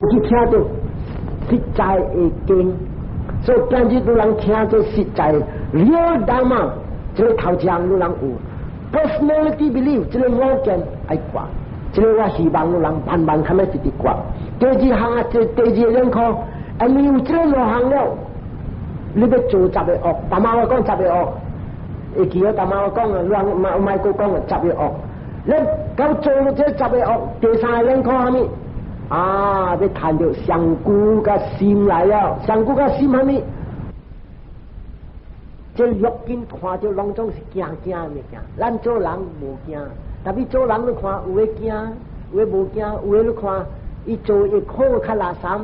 去聽著實在的經。所以今日汝人聽著實在 real Dhamma，這个頭一項汝人有 personality belief，這个我見愛割，這个我希望汝人慢慢較欲直直割。第二項啊，這第二個認可，因為有這个兩項了，你欲做十个惡，大媽我講十个惡，會記得大媽我講啊，人莫莫閣講啊，十個惡，你到做了這十个惡，第三個認可啥物？啊，欲趁著上古佮心來了，上古佮心啥物？這欲境看著攏總是驚驚的物件，咱做人無驚，但是做人你看有的驚，有的無驚，有的你看，伊做伊苦較垃圾，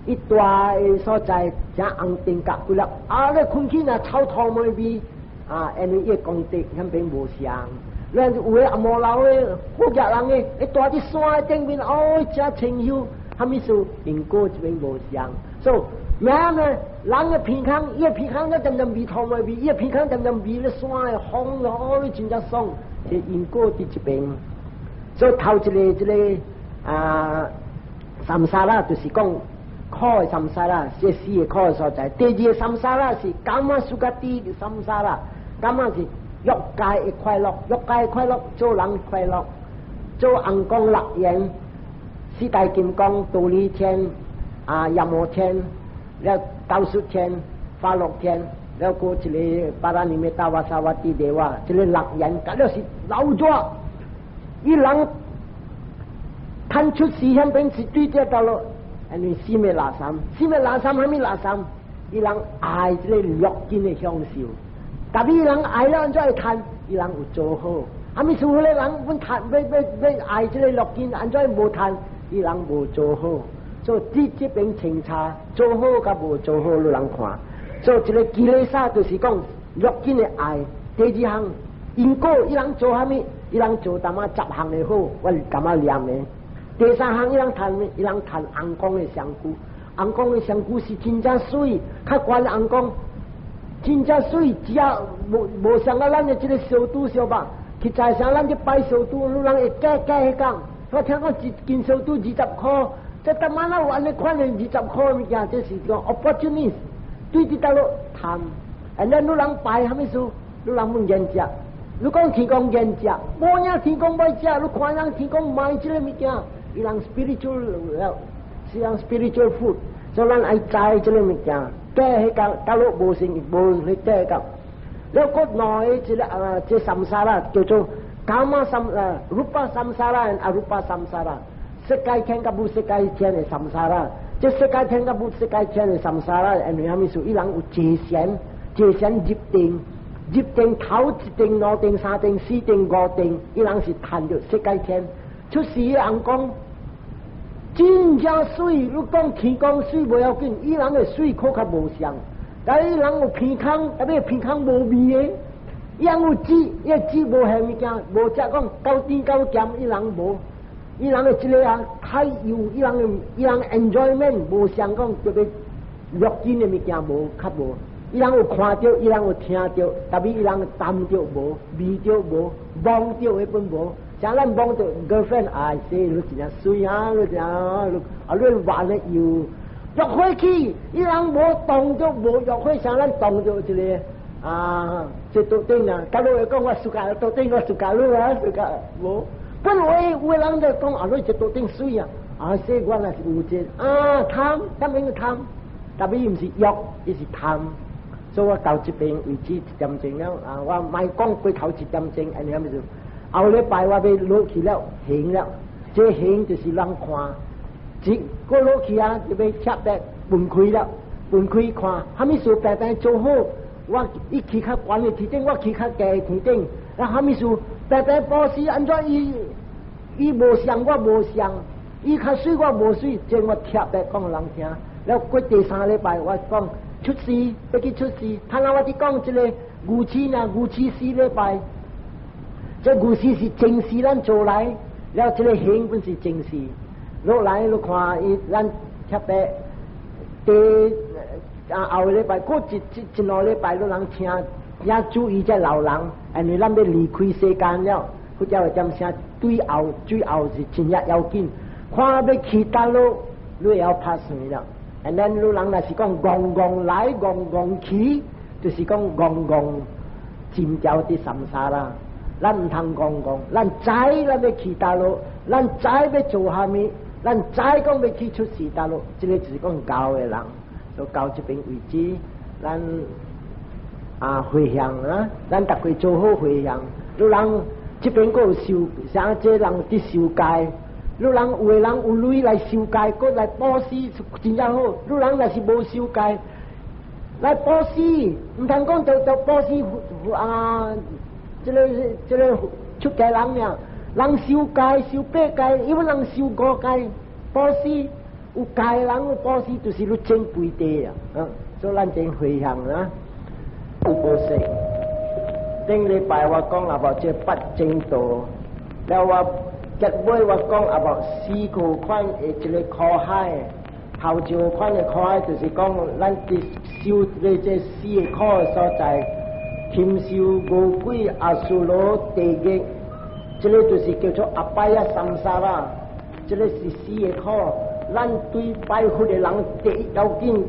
伊蹛的所在誠紅燈角幾粒，啊！你困去若臭塗毛味，啊，因為伊的功德遐邊無相。咱有的阿摩老的好額人的，伊蹛佇山頂面，哦，誠清幽，啥物事因果這邊無相。所以咩呢？人的鼻孔，伊的鼻孔咧點點味塗毛味，伊的鼻孔點點味咧山的風哦，真正爽。這因果佇這邊。所以頭一个這个啊，samsara 就是講苦的 samsara，這四个苦的所在。第二个 samsara 是 kama sukhati samsara，kama 是欲界的快樂，欲界快樂做人快樂，做尪公六緣，四大金剛、忉利天、啊夜摩天、了兜率天、化樂天，了閣一个巴拉尼米達瓦薩瓦蒂デ瓦，這个六緣，甲了是老熱，伊人趁出世遐邊是對這道路，因為四面垃圾，四面垃圾啥物垃圾？伊人愛這个欲境的享受。特別伊人愛了按怎會趁？伊人有做好。啥物事個人阮趁欲欲欲愛這個欲境，按怎無趁？伊人無做好。所以這這邊清查做好佮無做好，汝人看。所以這个 kilesa 就是講欲境的愛。第二項因果，伊人做啥物？伊人做淡仔十項的好，我是淡仔念的。第三項伊人趁物？伊人趁尪公的身軀，尪公的身軀是真正媠，較懸尪公。真正媠，只要無無像啊，咱的這个燒豬燒肉，去在啥咱去拜燒豬，汝人會假假彼講。我聽講一斤燒豬20箍，這他媽哪有按呢款的20箍物件？這是講 opportunist，對佇倒落貪。啊，咱汝人拜啥物事？汝人問願食，你講天公願食，無影天公欲食，你看人天公買這个物件，伊人 spiritual 是人 spiritual food，所以咱愛知這个物件。假彼個倒落無成無彼假個，了閣兩个這个啊，這 samsara 叫做 kama sam 啊，rupa samsara arupa samsara，色界天佮無色界天的 samsara，這色界天佮無色界天的 samsara，因為啥物事？伊人有坐禪，坐禪入定，入定頭一定、兩定、三定、四定、五定，伊人是趁著色界天。出世的尪公真正媠，你講天公媠無要緊，伊人的媠閣較無相。但伊人有鼻孔，特別鼻孔無味的，伊人有舌，伊个舌無遐物件，無食講夠甜夠鹹，伊人無。伊人的這个啊太油，伊人的伊人 enjoyment 無相講特別欲境的物件無較無。伊人有看著，伊人有聽著，特別伊人擔著無，味著無，摸著彼本無。像咱摸著 girlfriend 啊，說你真正媠啊，你真啊，啊你玩的油，欲火起，伊人無動著無欲火，像咱動著一个啊，這桌頂啊，假如會講我 suka 桌頂我 suka 你啊，suka 無。本來有的人就講啊，你這桌頂媠啊，啊，說我若是有這啊貪，啥物叫貪？特別伊毋是欲，伊是貪。所以我到這邊為止一點鐘了啊，我莫講過頭一點鐘，按呢啥物事？後禮拜我欲落去了，行了，這行就是人看，一過落去啊，就欲拆得分開了，分開看，啥物事白白做好，我伊去較懸的天頂，我去較低的天頂，啊，啥物事白白布施，按怎伊伊無相，我無相，伊較媠我無媠，這我特別講予人聽。了過第三禮拜我講出世，欲去出世，頭先我佇講這个牛市呢，牛市四禮拜。這牛市是前世咱做來，了這个行本是前世。落來你看伊，咱特別第啊後禮拜過一一一兩禮拜，汝人聽也注意這老人，因為咱欲離開世間了，或者會點聲對後最後是真正要緊。看欲去佗落，你會曉拍算啦。And then 你人若是講戇戇來戇戇去，就是講戇戇浸掉佇 samsara。咱毋通戇戇，咱知咱欲去佗落，咱知欲做啥物，咱知講欲去出世佗落，這个就是講𠢕的人，就到這邊為止，咱啊迴向啊，咱逐家做好迴向。你人這邊閣有受，像這人佇受戒，你人有的人有鐳來受戒，閣來布施，真正好。你人若是無受戒，來布施，毋通講就就布施啊！這个這个出家人爾，人受戒受八戒，因為人受五戒，布施有戒人有布施，就是你種肥地啊！啊，所以咱種迴向啊，有布施。頂禮拜我講啊，無這八正道，了我結尾我講啊，無四個款的一个苦海，頭一個款的苦海就是講咱佇受咧這四个苦的所在。禽獸餓鬼阿修羅地獄，這个就是叫做 apāya saṃsāra，這个是四个苦。咱對拜佛的人第一要緊，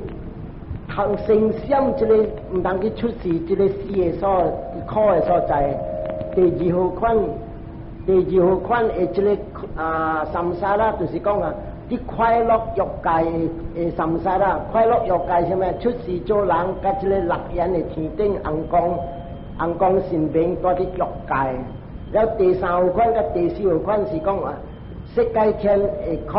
通先閃這个毋通去出世，這个四个所苦的所在。第二號款，第二號款的這个啊 saṃsāra，就是講啊，佇快樂欲界的 saṃsāra，快樂欲界啥物？出世做人，佮這个六緣的天頂尪公。尪公神明蹛佇欲界，了第三號款佮第四號款是講啊，色界天的苦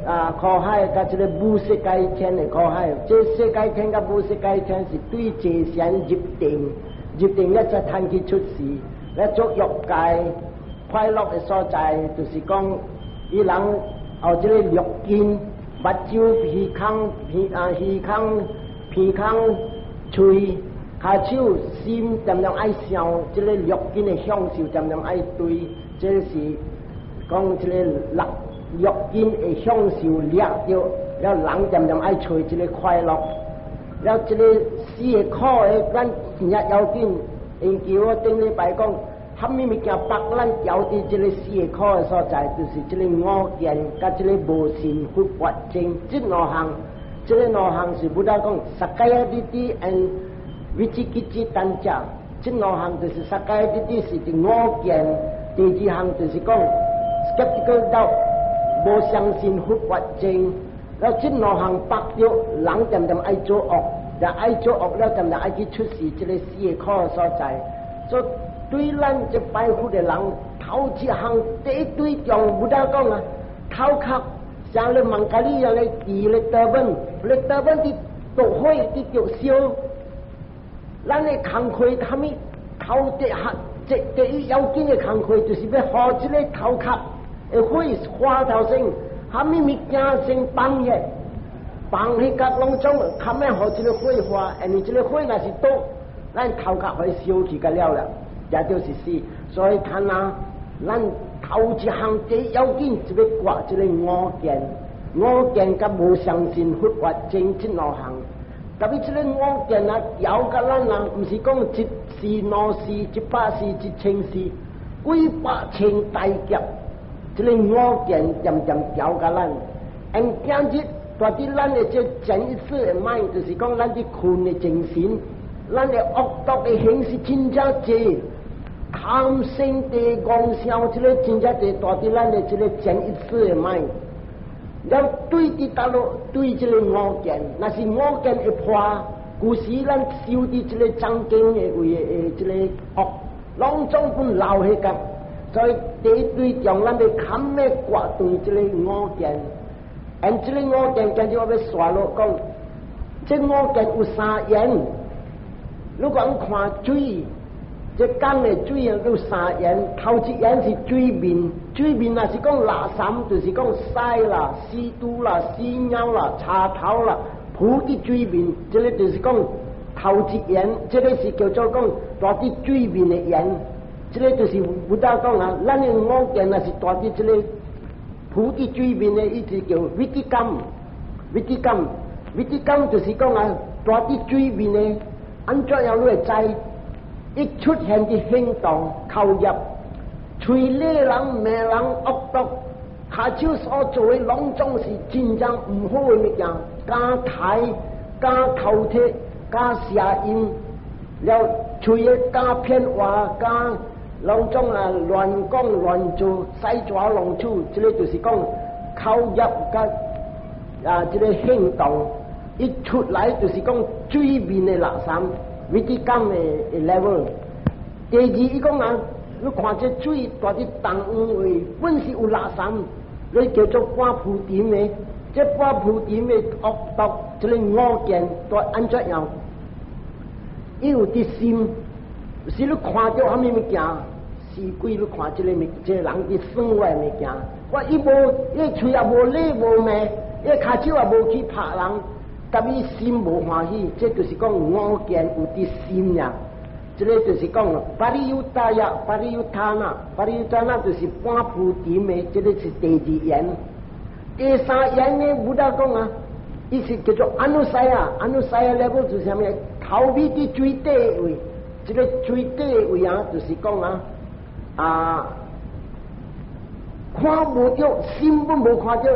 啊，苦海佮這个無色界天的苦海，這色界天佮無色界天是對坐禪入定，入定了才通去出世，來做欲界快樂的所在，就是講伊人後這个六根目睭、耳孔、鼻啊耳孔、鼻孔、喙。跤手心恬恬愛想，這个六根的享受恬恬愛對，這是講這个六六根的享受掠著，了人恬恬愛揣這个快樂，了這个四个苦的，咱真正要緊。因為我頂禮拜講，啥物物件縛咱牢佇這个四个苦的所在，就是這个我見佮這个無信佛法證，這兩項，這个兩項是 Buddha 講，sakkāya diṭṭhi and vicikicchā，這兩項就是 sakkāya diṭṭhi 是佇我見，第二項就是講 skeptical doubt，無相信佛法證，了這兩項縛著人恬恬愛做惡，若愛做惡了恬恬愛去出世，這个四个苦的所在。所以對咱這拜佛的人，頭一項第一對重，Buddha 講啊，頭殼像咧孟加里樣咧，佇咧 turban，咧 turban 佇著火佇著燒。咱的工課，啥物頭一項，這第一要緊的工課，就是欲予這个頭殼的火化頭先，啥物物件先放起，放彼個攏總較免予這个火化，因為這个火若是毒，咱頭殼會燒去個了了，也就是死。所以看啊，咱頭一項第一要緊，就欲割這个我見，我見佮無相信佛法證這兩項。特別這个我見啊，枵佮咱人，毋是講一世、兩世、100世、1000世，幾百千大劫，這个我見漸漸枵佮咱。因今日蹛佇咱的這潛意識的 mind，就是講咱佇睏的精神，咱的惡毒的形式真正濟，貪嗔痴妄想，這个真正濟蹛佇咱的這個潛意識的 mind。了對佇佗落，對這个我見，若是我見會破，舊時咱修佇這个章經的位的這个惡，攏總本留彼個。所以第一對重，咱欲堪欲割斷這个我見。按這个我見，今日我欲煞落講，這我見有三緣。如果你看水，這江的水有三緣，頭一緣是水面，水面若是講垃圾，就是講屎啦、死豬啦、死貓啦、柴頭啦，浮佇水面，這个就是講頭一緣，這个是叫做講蹛佇水面的緣，這个就是 Buddha 講啊，咱的我見若是蹛佇這个浮佇水面的，伊就叫 vitakkaṃ，vitakkaṃ，vitakkaṃ 就是講啊，蹛佇水面的，按怎樣你會知？一出現佇行動口業，喙禮人罵人惡毒，跤跤手所做的攏總是真正毋好的物件，敢刣、敢偷提、敢邪淫，了喙的敢騙話，敢攏總啊亂講亂做，使蛇弄鼠，這个就是講口業佮啊這个行動，一出來就是講水面的垃圾，วิธี感的 level。第二，伊講啊，你看這水蹛佇東位，本是有垃圾，你叫做半浮沉的，這半浮沉的惡毒，這个五見都按怎樣？伊有佇心，是你看著啥物物件，是鬼你看這个物，這个人佇耍我的物件，我伊無，伊喙也無禮無罵，伊跤手也無去拍人，但伊心無歡喜，這就是講五見有佇心呀。這个就是講 pariyuttaya、pariyutthana、pariyutthana 就是半浮沉的，這个是第二緣。第三緣呢，Buddha 講啊，伊是叫做 anusaya，anusaya level 就是啥物？頭尾佇水底位，這个水底位啊，就是講啊，啊，看無著，心本無看著，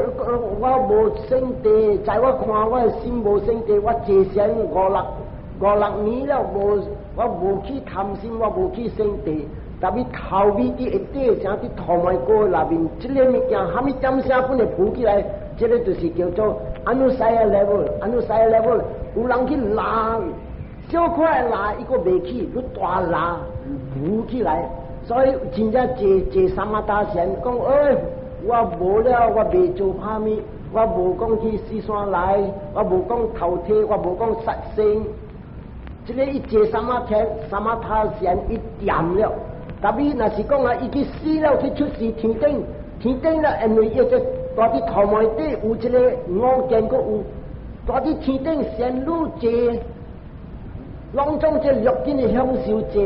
我無聖地，在我看我的心無聖地，我坐禪五六年了，無我無去貪心，我無去聖地，但伊頭尾佇一底，像佇塗糜鍋內面，這个物件，啥物點聲本會浮起來，這个就是叫做 anusaya level，anusaya level，有人去拉，小可拉，伊閣袂起，你大拉浮起來，所以真正坐坐 samatha 禪，講欸，我無了，我袂做蝦米，我無講去四山來，我無講偷提，我無講殺生。這个伊坐 samatha 禪伊恬了，但伊若是講啊，伊去死了去出世天頂，天頂了，因為伊這蹛佇塗糜底有這个五見閣有，蹛佇天頂仙女坐，攏總這六根的享受坐，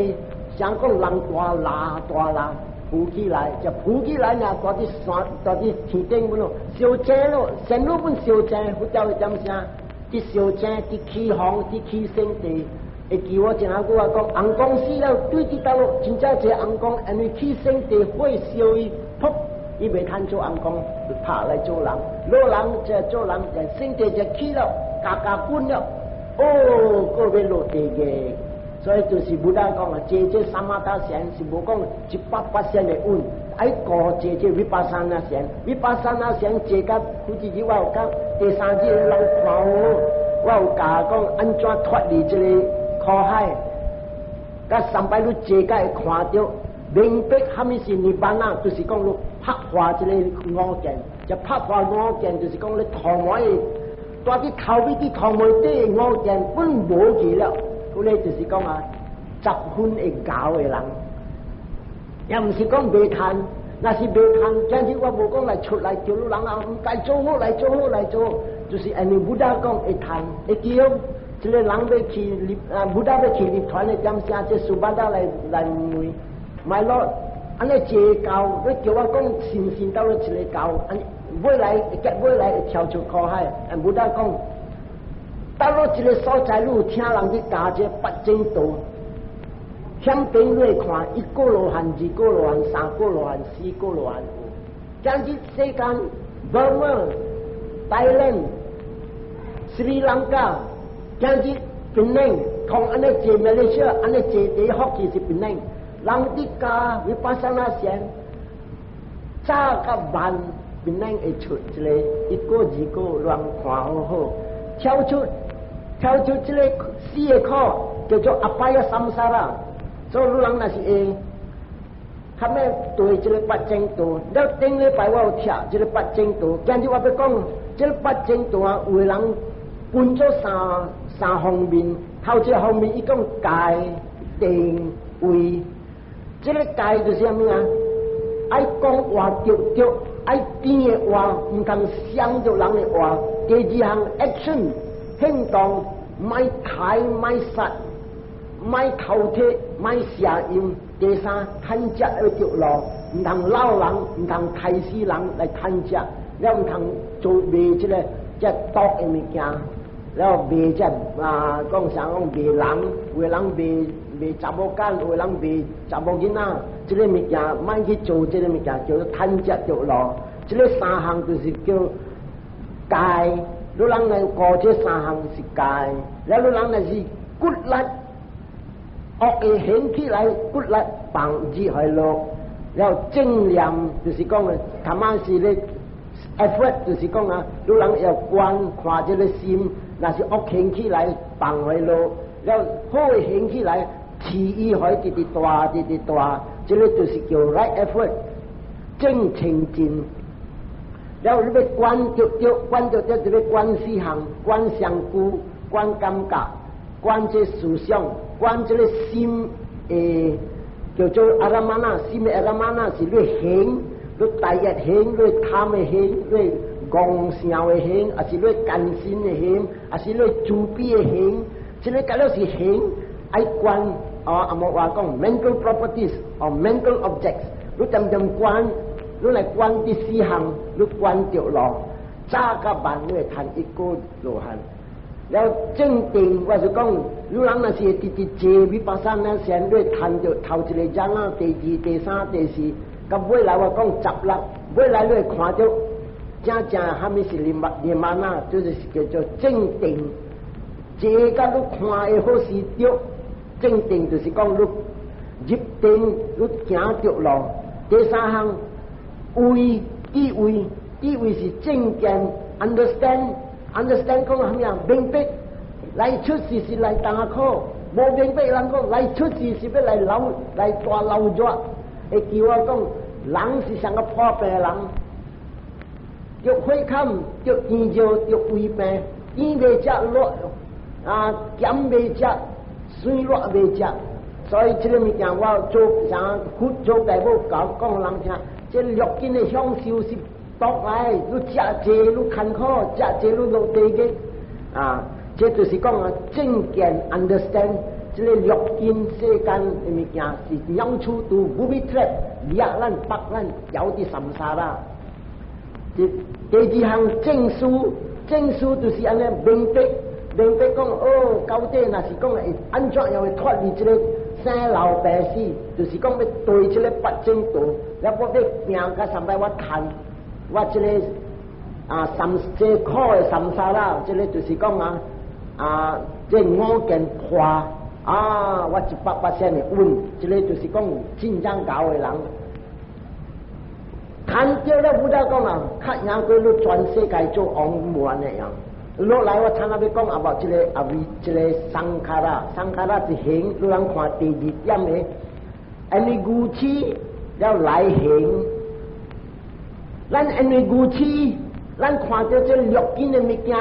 像講人大拉大拉浮起來，就浮起來呢，蹛佇山，蹛佇天頂本咯，燒青咯，仙女本燒青，佛教會點聲？佇燒青，佇起風，佇起聖地。會記我前下句話講，尪公死了，對佇倒落，真正一个尪公，因為起聖地火燒伊，噗，伊袂通做尪公，就拍來做人，老人就做人，聖地就起了，加加滾了，哦，閣欲落地獄。所以就是 Buddha 講啊，坐這 samatha 禪是無講100%的穩，愛過坐這 vipassana 禪，vipassana 禪坐甲好似我有講，第三日人看我，我有教講按怎脫離這个苦海，佮三擺你坐甲會看著，明白啥物是 nibbana，就是講你拍破這个五見，這拍破五見就是講你塗糜的，蹛佇頭尾佇塗糜底五見本無去了，嗰个就是講啊，十分會𠢕的人，也毋是講袂趁，若是袂趁，今日我無講來出來叫你人啊，毋該做好來做好來做，就是因為 Buddha 講會趁會叫。這个人欲去入啊，Buddha 欲去入團的點聲，這 Subhadda 來來問，My Lord，按呢坐轎，你叫我講信心到了一个轎，按未來結尾來會跳出苦海。啊，Buddha 講，到了一个所在，你有聽人去教這八正道，響頂你會看一果羅漢、二果羅漢、三果羅漢、四果羅漢有。今日世間，Burma、Thailand、Sri Lanka。今日檳城，同按呢坐馬來西亞，按呢坐第一福氣是檳城。人佇教 vipassana 禪，早佮慢檳城會出一个一果二果，亂看好好，跳出這个四个苦，叫做 apaya samsara。所以汝人若是會，較欲對這个八正道，了頂禮拜我有聽這个八正道，今日我欲講這个八正道啊，有的人分做三方面，頭一個方面伊講戒、定、慧，這个戒就是啥物啊？愛講話對對，愛甜的話，毋通傷著人的話。第二項 action 行動，莫刣、莫殺、莫偷提、莫邪淫。第三，貪食欲著路，毋通摟人，毋通刣死人來貪食，了毋通做賣這个這毒的物件。了賣這啊，講啥講賣人，有的人賣賣查某囝，有的人賣查某囡仔，這个物件莫去做這个物件，叫做貪食著路。這个三項就是叫戒。你人來過這三項是戒，了你人若是骨力惡的行起來，骨力放入去落，了正念就是講，他媽是咧 effort，就是講啊，你人要觀看這个心，若是惡行起來放回落，了好的行起來，持伊可以直直大，直直大，這个就是叫 right effort，正清淨。了你欲觀著著，觀著著，就欲觀四項，觀相顧，觀感覺，觀這思想，觀這个心的叫做 ārammaṇa，心的 ārammaṇa 是你行，你大業行，你貪的行，你戇想的行，抑是你甘心的行，抑是你慈悲的行，這个個了是行，愛觀哦，紅毛話講 mental properties or mental objects，你漸漸觀。你來觀這四項，你觀著咯，早甲晚你會趁一果羅漢。了正定，我是講，你人若是會直直坐 vipassana 先，你會趁著頭一个 jhāna，第二、第三、第四，到尾來我講十六，尾來你會看著正正蝦米是 nirvana，就是叫做正定。坐甲你看會好勢著，正定就是講你入定，你行著路。第三項。慧智慧，智慧是正見，understand，understand 講啥物啊？明白來出世是來擔苦，無明白人講來出世是欲來流來大流熱。會記我講，人是像個破病人，著火坎，著天熱，著胃病，甜袂食辣，啊鹹袂食，酸辣袂食，所以這个物件我做啥佛做爸母講講予人聽。這六根的享受是毒來，你食濟你艱苦，食濟你落地獄啊！這就是講啊，正見 understand 這个六根世間的物件是兩處都 booby trap，掠咱縛咱牢佇 saṃsāra。第二項正思，正思就是按呢明白，明白講哦，到底若是講會按怎樣會脫離這个生老病死，就是講欲對這个八正道，了我欲行到三擺我趁，我這个啊三這苦的 saṃsāra，這个就是講啊啊，這五見破啊，我100%的穩，這个就是講真正𠢕的人。趁著了，佛陀講啊，較贏過你全世界做王無按呢樣。落來我差那欲講啊，無這个啊為這个 saṅkhāra，saṅkhāra 是行，你人看第二點的，因為愚癡了來行，咱因為愚癡，咱看著這六根的物件，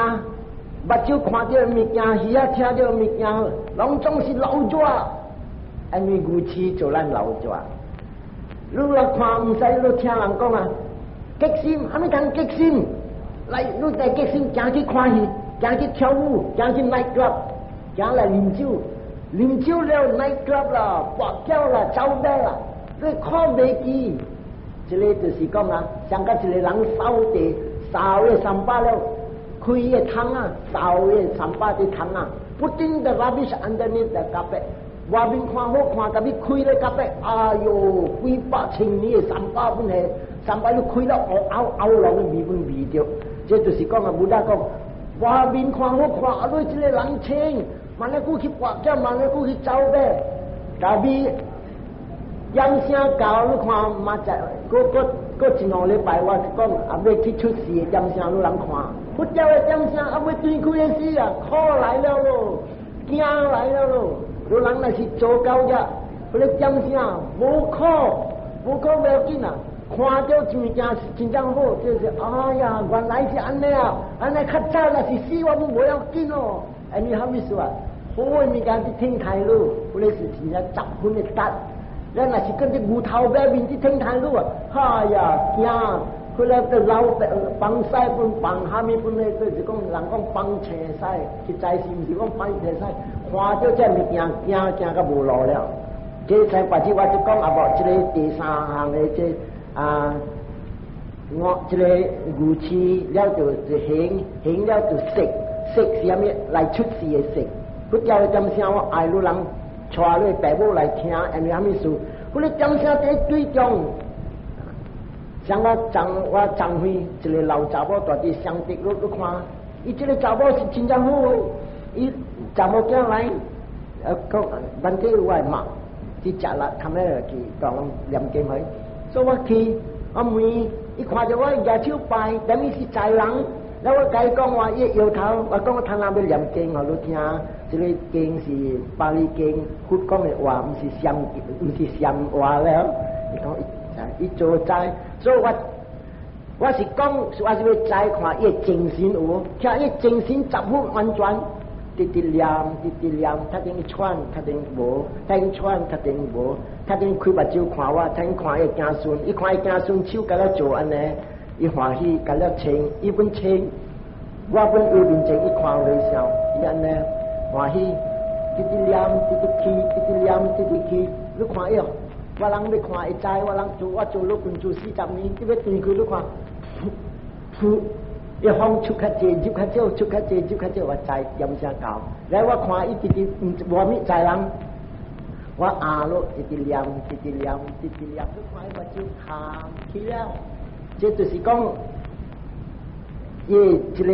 目睭看著的物件，耳仔聽著的物件，攏總是流熱，因為愚癡做咱流熱。你若看毋使，你聽人講啊，激心，啥物通激心？來，你在激心，行去看戲，行去跳舞，行去 night club，行來啉酒，啉酒了 night club 啦，跋筊啦，走馬啦，你看袂記。這个就是講啊，像佮一个人掃地，掃个三把了，開个窗啊，掃个三把的窗啊，putting the rubbish underneath the carpet。外面看好看，共你開咧 carpet，哎喲，幾百千年的三百本係，三百你開了烏拗拗攏的味本味著，這就是講啊，佛陀講，外面看好看，啊，你這个人清，萬一久去跋筊，萬一久去走唄，但係點聲到，你看嘛在，閣閣一兩禮拜，我講啊，欲去出世的點聲，你人看，佛教的點聲啊，欲斷氣的死啊，苦來了囉，驚來了囉。你人若是做到遮，彼个點聲無苦，無苦無要緊啊！看著物件是真正好，就是哎呀，原來是按呢啊！按呢較早若是死我攏無要緊哦。按呢啥物事啊？好的物件佇天台路，彼个是真正十分的值。咱若是跟佇牛頭馬面佇天台路啊，哎呀，驚！彼个老放屎分放蝦米分咧，就是講人講放青屎，實在是毋是講放青屎，看著這物件驚驚甲無路了。這才別次我就講啊，無這个第三項的這啊，我這个愚癡了就行，行了就識，識是啥物來出世的識。佛教的點聲我愛你人帶你爸母來聽，因為啥物事？彼个點聲佇對中。像我昨昏一个老查某蹛佇雙德路，你看，伊這个查某是真正好的，伊查某囝來，講問題我的媽，去食力，他們去講念經去，所以我去，我問，伊看著我舉手拜，等於是在人，然後我共伊講話，伊搖頭，我講我聽人欲念經予你聽，這个經是巴利經，佛講的話，毋是禪，毋是禪話了。伊講伊做知，所以我是講，我是欲知看伊的精神有無，聽伊精神十分完全，直直念，直直念，較頂喘，較頂無，較頂喘，較頂無，較頂開目睭看我，較頂看伊子孫，伊看伊子孫手共了做按呢，伊歡喜共了穿，伊本穿，我本伊面前伊看微笑，伊按呢歡喜，直直念，直直去，直直念，直直去，你看伊。我人欲看會知，我人做我做老君做40年，你欲斷開你看，噗，一風出較濟，入較少，出較濟，入較少，我知點聲到。來我看伊直直毋無物在人，我阿落直直念，直直念，直直念，你看伊目睭含去了。這就是講，伊這个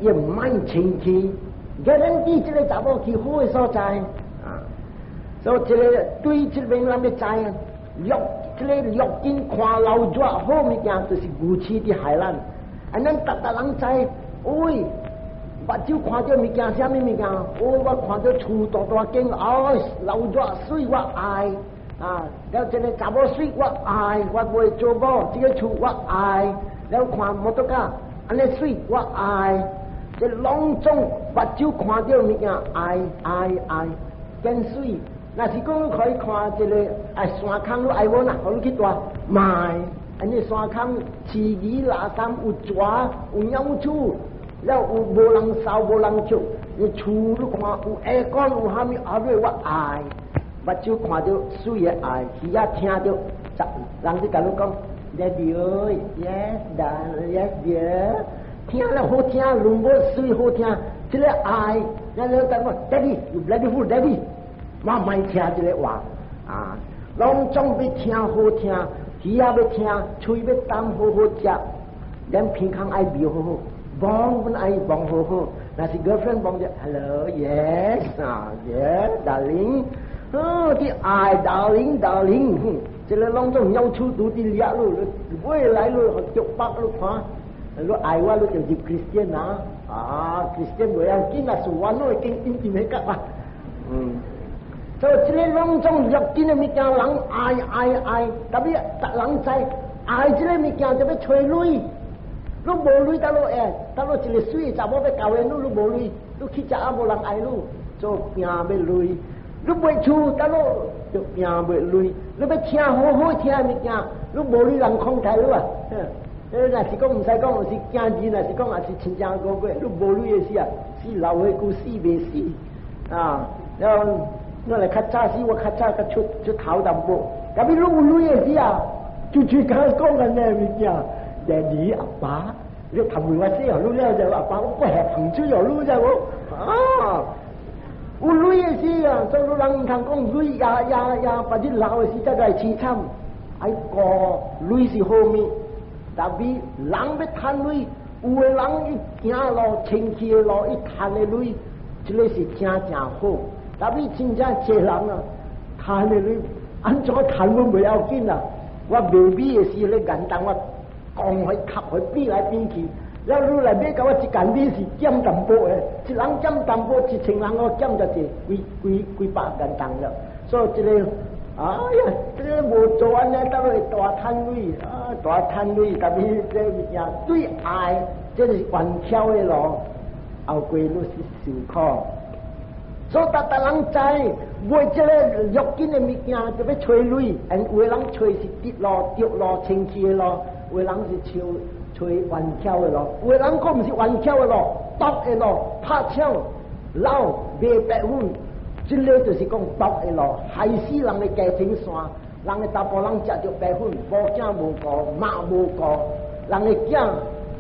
伊mind清氣，guarantee 這个查某去好的所在啊。所以這个對這邊咱欲知啊，六這个六根看流熱好物件，就是愚痴佇害咱。啊，咱逐逐人知，喂，目睭看著物件，啥物物件？哦，我看著厝大大間，哦，流熱水我愛啊！了這个查某水我愛，我袂做某，這个厝我愛。了看摩托車，按呢媠我愛。這攏總目睭看著物件，愛愛愛，見媠。若是講你可以看這个啊山空，你愛無啦？予你去蹛，莫。按呢山空飼魚垃圾有蛇有鳥鼠，了有無人掃無人捉，你厝你看有 aircon 有啥物阿瑞我愛，目睭看著媠的愛，耳仔聽著，人就共你講，Daddy 哎，Yes darling，Yes dear，聽了好聽，攏無媠好聽，這个愛，咱你等我，Daddy，you bloody fool，Daddy。我莫聽這个話啊，攏總欲聽好聽，耳仔欲聽，喙欲擔好好食，連鼻孔愛瞄好好，望本愛望好好。若是 girlfriend 望著，hello，yes 啊，yes，darling，哦，啲愛 darling，darling，這个攏總鳥鼠拄佇掠你，未來你著北你看，你愛我你就入 Christian 啊，啊，Christian 袂要緊啊，是我攏會經點點彼個啊，嗯。所以這个攏總六根的物件，人愛愛愛，特別逐人知愛這个物件就欲揣鐳，你無鐳，倒落會，倒落一个媠查某欲交的你，你無鐳，你去食啊無人愛你，做拼欲鐳，你賣厝倒落就拼欲鐳，你欲聽好好聽的物件，你無鐳人空台你啊，若是講毋使講，是驚字，若是講也是親像個過，你無鐳的時啊，死老歲久死袂死啊，然後。我來較早時，我較早較出出頭淡薄，特別你有鐳的時啊，就就講講緊呢物件，爹阿爸，你頭尾我死哦，你了就阿爸，我不係捧出哦，你知無？啊，有鐳的時啊，所以人毋通講鐳呀呀呀，把你老的時才來淒慘，愛顧鐳是好物，特別人欲趁鐳，有的人伊行路清氣的路，伊趁的鐳，這个是真正好。特別真正濟人啊，趁的鐳按怎趁攏袂要緊啦。我賣米的時咧，簡單我講去吸去變來變去，了你來買共我一斤米是減淡薄的，一人減淡薄，1000人我減就濟幾幾幾百斤重了。所以這个，哎呀，這个無做按呢，倒會大趁鐳啊，大趁鐳，特別這物件對愛，這是懸巧的路，後過你是受苦。所以逐逐人知，買這个六根的物件就欲揣鐳，有的人揣是直路、著路、清氣的路，有的人是揣揣彎巧的路，有的人閣毋是彎巧的路，毒的路，拍槍、老賣白粉，這个就是講毒的路，害死人的家庭線，人的查埔人食著白粉，無囝無顧，媽無顧，人的囝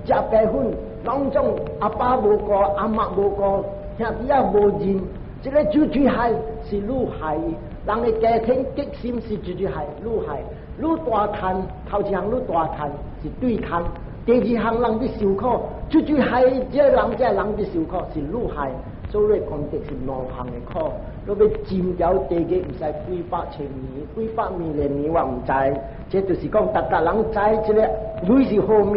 食白粉，攏總阿爸無顧，阿媽無顧，兄弟仔無認。這个主主害是愈害，人的家庭激心是主主害，愈害，愈大趁，頭一項愈大趁，是對抗。第二項人佇受苦，出去害這個人，這個人佇受苦是愈害，所以講的是兩項的苦。你欲進掉地獄，毋使幾百千年、幾百萬年，我毋知。這就是講，逐逐人知這个鐳是何物，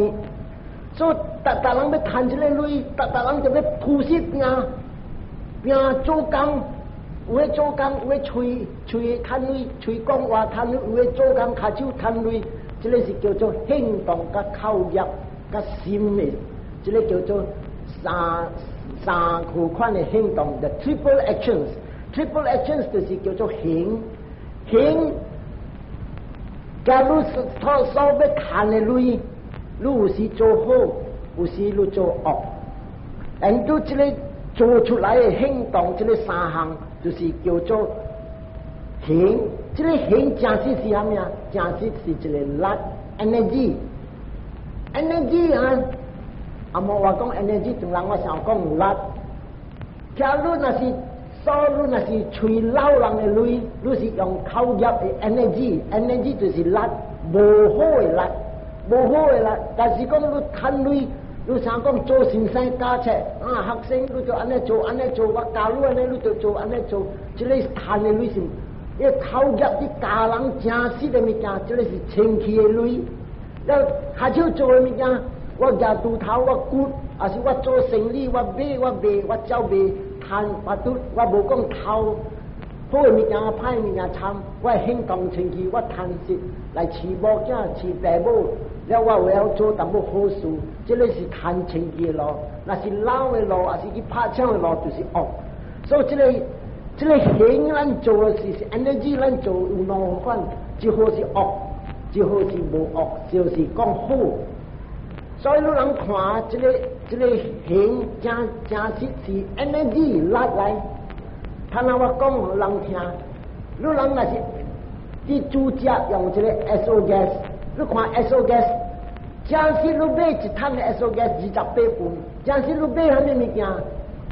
所以逐逐人欲趁這个鐳，逐逐人就欲鋪設拼拼做工，有的做工，有的喙喙趁鐳，喙講話趁鐳，有的做工跤手趁鐳，這个是叫做行動佮口業佮心的，這个叫做三款的行動，the triple actions。Triple actions 就是叫做行行。假如是所欲趁的鐳，你有時做好，有時你做惡。and 都這个做出來的行動，這个三項就是叫做行。這个行真實是啥物啊？真實是一个力 energy。energy 啊，阿無話講 energy，同人我想講力。假如若是所你若是喙撈人的鐳，你是用口業的 energy，energy 就是力，無好的力，無好的力。但是講你趁鐳，你想講做先生教冊啊，學生你就按呢做，按呢做，我教你按呢，你就做按呢做，這个趁的鐳是，伊口業佇教人誠實的物件，這个是清氣的鐳。了跤手做的物件，我舉鋤頭，我掘，抑是我做生意，我買我賣，我照賣。趁我都我無講偷，好的物件歹物件參，我行動清氣，我趁實來飼某囝飼爸母，了我會曉做淡薄好事，這个是趁清氣的路。若是老的路，抑是去拍槍的路，就是惡。所以這个行咱做的是 energy，咱做有兩款，一號是惡，一號是無惡，就是講好。所以你人看這个行真真實是 energy 力來。他若我講予人聽，你人若是佇煮食用這个 SO gas，你看 SO gas，真實你買一桶的 SO gas 28磅，真實你買啥物物件？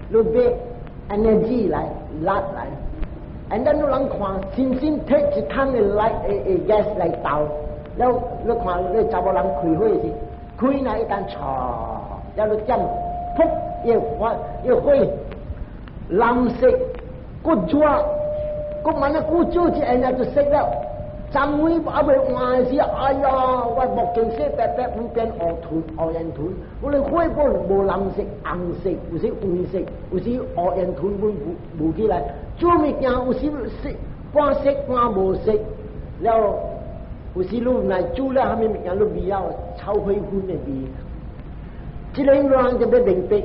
你買 energy 來力來。and then 你人看，新新提一桶的來gas 來倒，了你看你查某人開火時，開那一旦唰，了你點，噗，伊發伊火藍色，閣熱，閣慢啊久做一下就熄了。昨暝還未換時，哎呀，我目鏡洗白白，變變烏團烏煙團。我咧火本無藍色、紅色，有時黃色，有時烏煙團本霧霧起來。做物件有時色半色半無色，了有時你來煮了啥物物件，你味曉炒火粉的味。這個人就欲明白，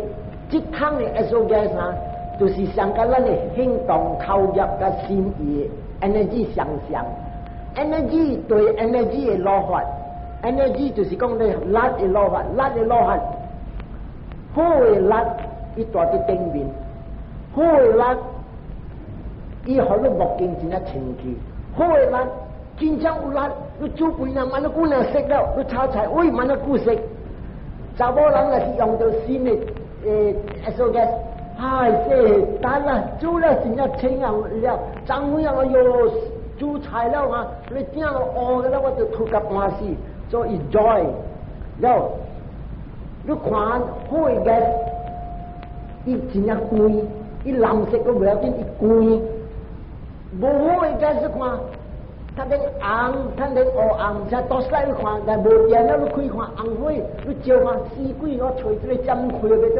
這桶的 SO gas 啊，就是上佮咱的行動、口業佮心意 energy 相像。energy 對 energy 的攞法，energy 就是講你力的攞法，力的攞法，好的力伊蹛佇頂面，好的力伊予你目鏡真正清氣，好的力真正有力，你煮飯啊，慢仔久爾熟了，你炒菜，喂，慢仔久熟。查某人若是用著新的SO gas，唉，這等啦，煮了真正清啊了，昨昏啊，哎喲，煮菜了啊，你鼎烏的了，我就吐甲半死，所以 joy 了，你看好的 gas，伊真正光，伊藍色閣袂要緊，伊光。無好的 gas 看，較頂紅，較頂烏紅，才多使你看，但無電了，你開看紅火，你照看死鬼，我揣這个針開袂到，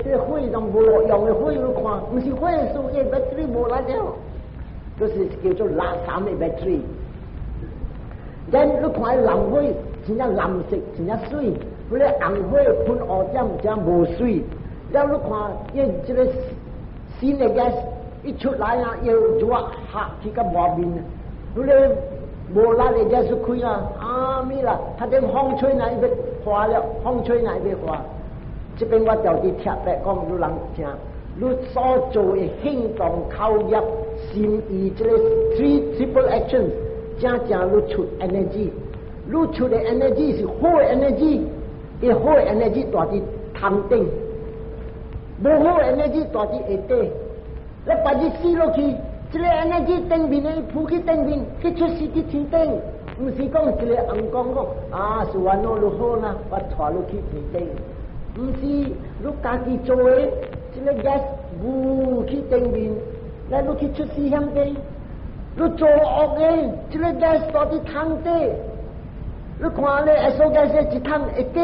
這个火攏無路用的火，你看，毋是火數，伊 battery 無力了。就是叫做垃圾的 battery。then 你看藍火，真正藍色，真正媠；彼个紅火噴烏點，真無媠。了你看，伊這个新的 gas 一出來啊，又熱嚇去到外面。彼个無力的 gas 開啊，啊咪啦，他頂風吹來伊欲化了，風吹來伊欲化。這邊我著佇特別講予人聽。你所做的行動、口業、心意，這个 three triple action，正正你出 energy，你出的 energy 是好的 energy，伊好的 energy 蹛佇頭頂，無好的 energy 蹛佇下底。你別日死落去，這个 energy 頂面的浮去頂面，去出世佇天頂。毋是講一個尪公講啊，是按怎就好啦，我帶你去天頂。毋是你家己做的，這個 gas 霧去頂面，來你去出世響邊。你做惡的，這個 gas 到佇桶底。你看咧，exhaust gas 一桶一底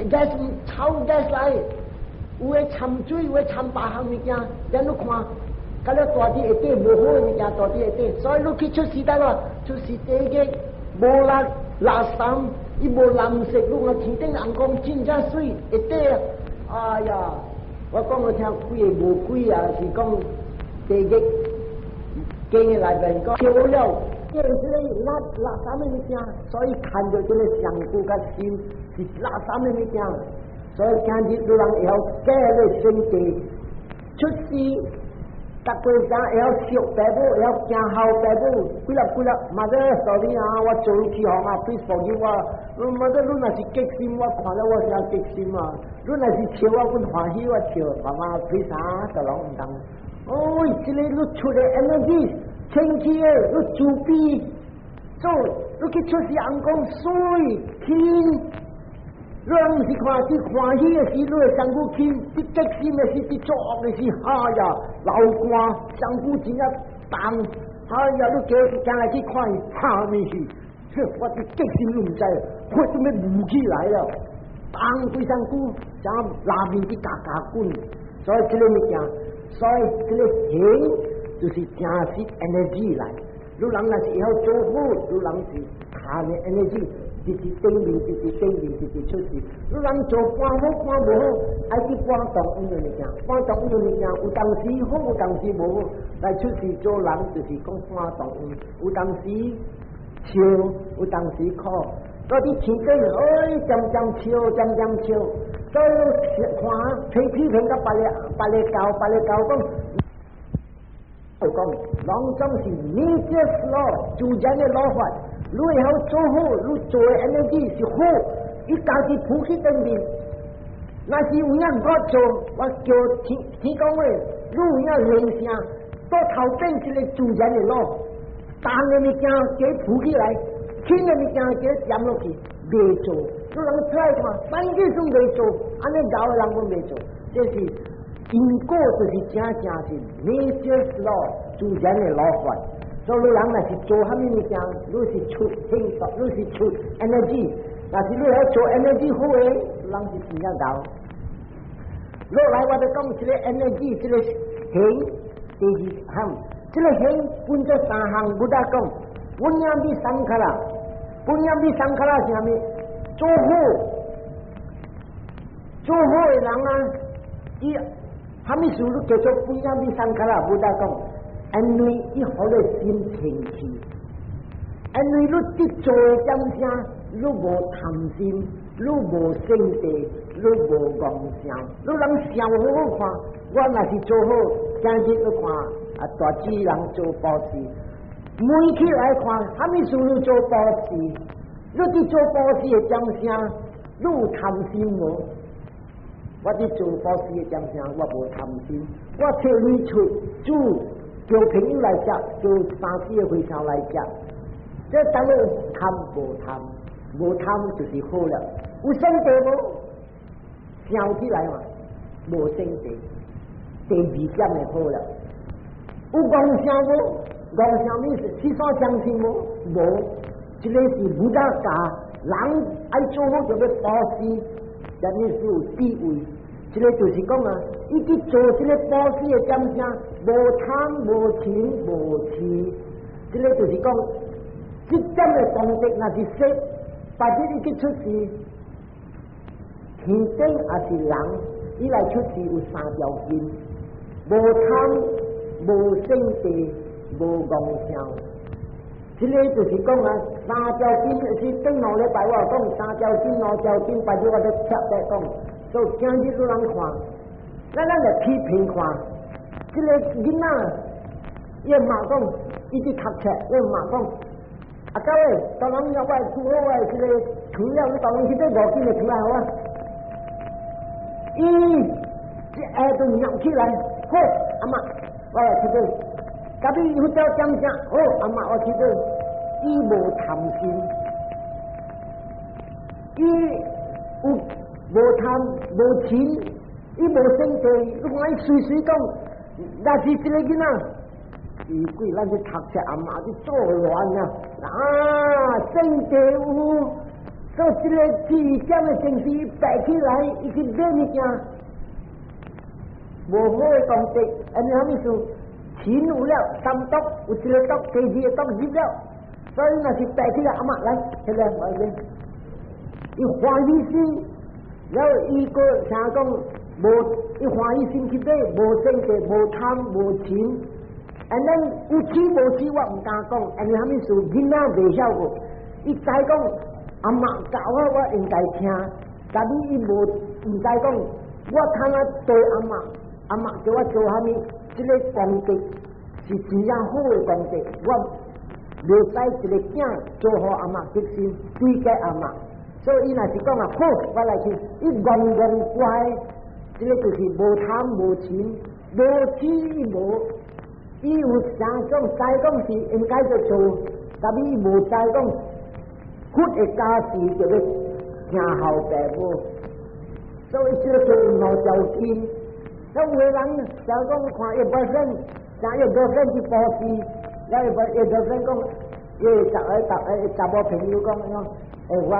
gas 臭 gas 來，有的摻水，有的摻別項物件，咱你看，甲了大啲一底無好的物件，大啲一底，所以你去出世得咯，出世地獄無力垃圾，伊無藍色，你看天頂尪公真正媠，一底啊，哎呀，我講你聽，幾个無鬼啊，是講地獄經的內面講燒了。這個垃垃圾的物件，所以看到這個身軀佮心是垃圾的物件，所以今日有人會曉改個身體出世，逐個人會曉惜爸母，會曉行孝爸母，幾粒幾粒，mother sorry 啊，我做起行啊，please forgive 我。mother 你若是激心，我看了我誠激心啊。你若是笑我，阮歡喜我笑，媽媽 please 啊，就攏毋通。哦，這個你出的 energy。清氣的，你慈悲做，你去出世尪公媠輕，你毋是看佇歡喜的時，你會身軀輕；佇激心的時，佇作惡的時，哎呀，流汗，身軀真正重，哎呀，你叫行來去看伊，哈物事？我佇激心你毋知，火都欲冒起來了，重規身軀，像拉麵佇加加滾，所以這個物件，所以這個行。就是誠實 energy 來，你人若是會曉做好，你人是貪的 energy，直直頂面，直直頂面，直直出世。你人做半好半無好，愛去半當有的物件，半當有的物件，有當時好，有當時無好。來出世做人就是講半當有，有當時笑，有當時苦。到佇天頂，哎，漸漸笑，漸漸笑。所以看批批評佮別个別个教，別个教講。講，攏總是 nature's law，自然的律法。你會曉做好，你做的 energy 是好，伊家己浮去頂面。若是有影我做，我叫天天公話，你有影靈性，到頭變一個自然的路，重的物件加浮起來，輕的物件加減落去，袂做。你人出來看，反正總袂做，按呢𠢕的人攏袂做，這是因果，就是正正是 nature's law，自然的律法。所以你人若是做啥物物件，你是出興動，你是出 energy。若是你曉做 energy 好的，人是真正𠢕。落來我就講這個 energy，這個行，第二項，這個行分做三項，Buddha 講，puñña 比 sankhara，puñña 比 sankhara 是啥物？做好，做好的人啊，伊啥物事都叫做 puñña 比 sankhara，Buddha 講，因為伊予你心清氣，因為你佇做的點聲，你無貪心，你無性地，你無戇想，你人想好好看，我若是做好，今日你看啊，大智人做布施，問起來看，啥物事你做布施？你佇做布施的點聲，你有貪心無？我佇做布施的點聲，我無貪心，我揣錢出煮，叫朋友來食，叫三四個和尚來食，這當然貪無貪？無貪就是好了。有性地無？想起來嘛，無性地，第二點就好了。有戇想無？戇想你是七煞相信無？無，這個是 Buddha 教人愛做好就欲布施，這呢是有智慧。這個就是講啊，伊去做這個布施的點聲，無貪無嗔無痴，這個就是講，這點的功德若是說，別日伊去出世，天頂抑是人，伊來出世有三條筋：無貪、無性地、無戇想。這個就是講啊，三條筋是頂兩禮拜我講三條筋、兩條筋，別日我都特別講。所以今日有人看，咱咱來批評看，這個囡仔，伊媽講，伊佇讀冊，伊媽講，阿狗欸，當人要我煮好我的這個糖了，你當人去買5斤的糖來予我。伊一下就蟯起來，好，阿媽，我來去買。咖啡有點點聲，好，阿媽我去買。伊無貪心，伊有無貪無嗔，伊無生氣，你看伊隨隨講，若是一個囡仔，伊鬼咱去讀冊阿媽去做亂啊！啊，性地有，所以這個智點的精神白起來，伊去買物件，無好的功德，按呢啥物事？錢有了，三毒有一個毒，第二個毒入了，所以若是白起來，阿媽來，起來我來，伊歡喜心，了後伊閣啥講無，伊歡喜心去買，無生氣，無貪，無嗔。按呢有痴無痴，我毋敢講，按呢啥物事囡仔袂曉過，伊知講阿媽教我，我應該聽，但是伊無毋知講，我通啊對阿媽，阿媽叫我做啥物，這個功德是真正好的功德，我袂使一個囝做予阿媽激心，對解阿媽，所以伊若是講啊好，我來去，伊戇戇乖，這個就是無貪無嗔，無痴無。伊有三種，知講是應該做做，但伊無知講佛的教示就欲聽候父母，所以這個叫兩條筋。那有的人想講看伊 boyfriend，像伊 girlfriend 去布施，了伊 girlfriend 講，伊逐個逐個查某朋友講，講，欸，我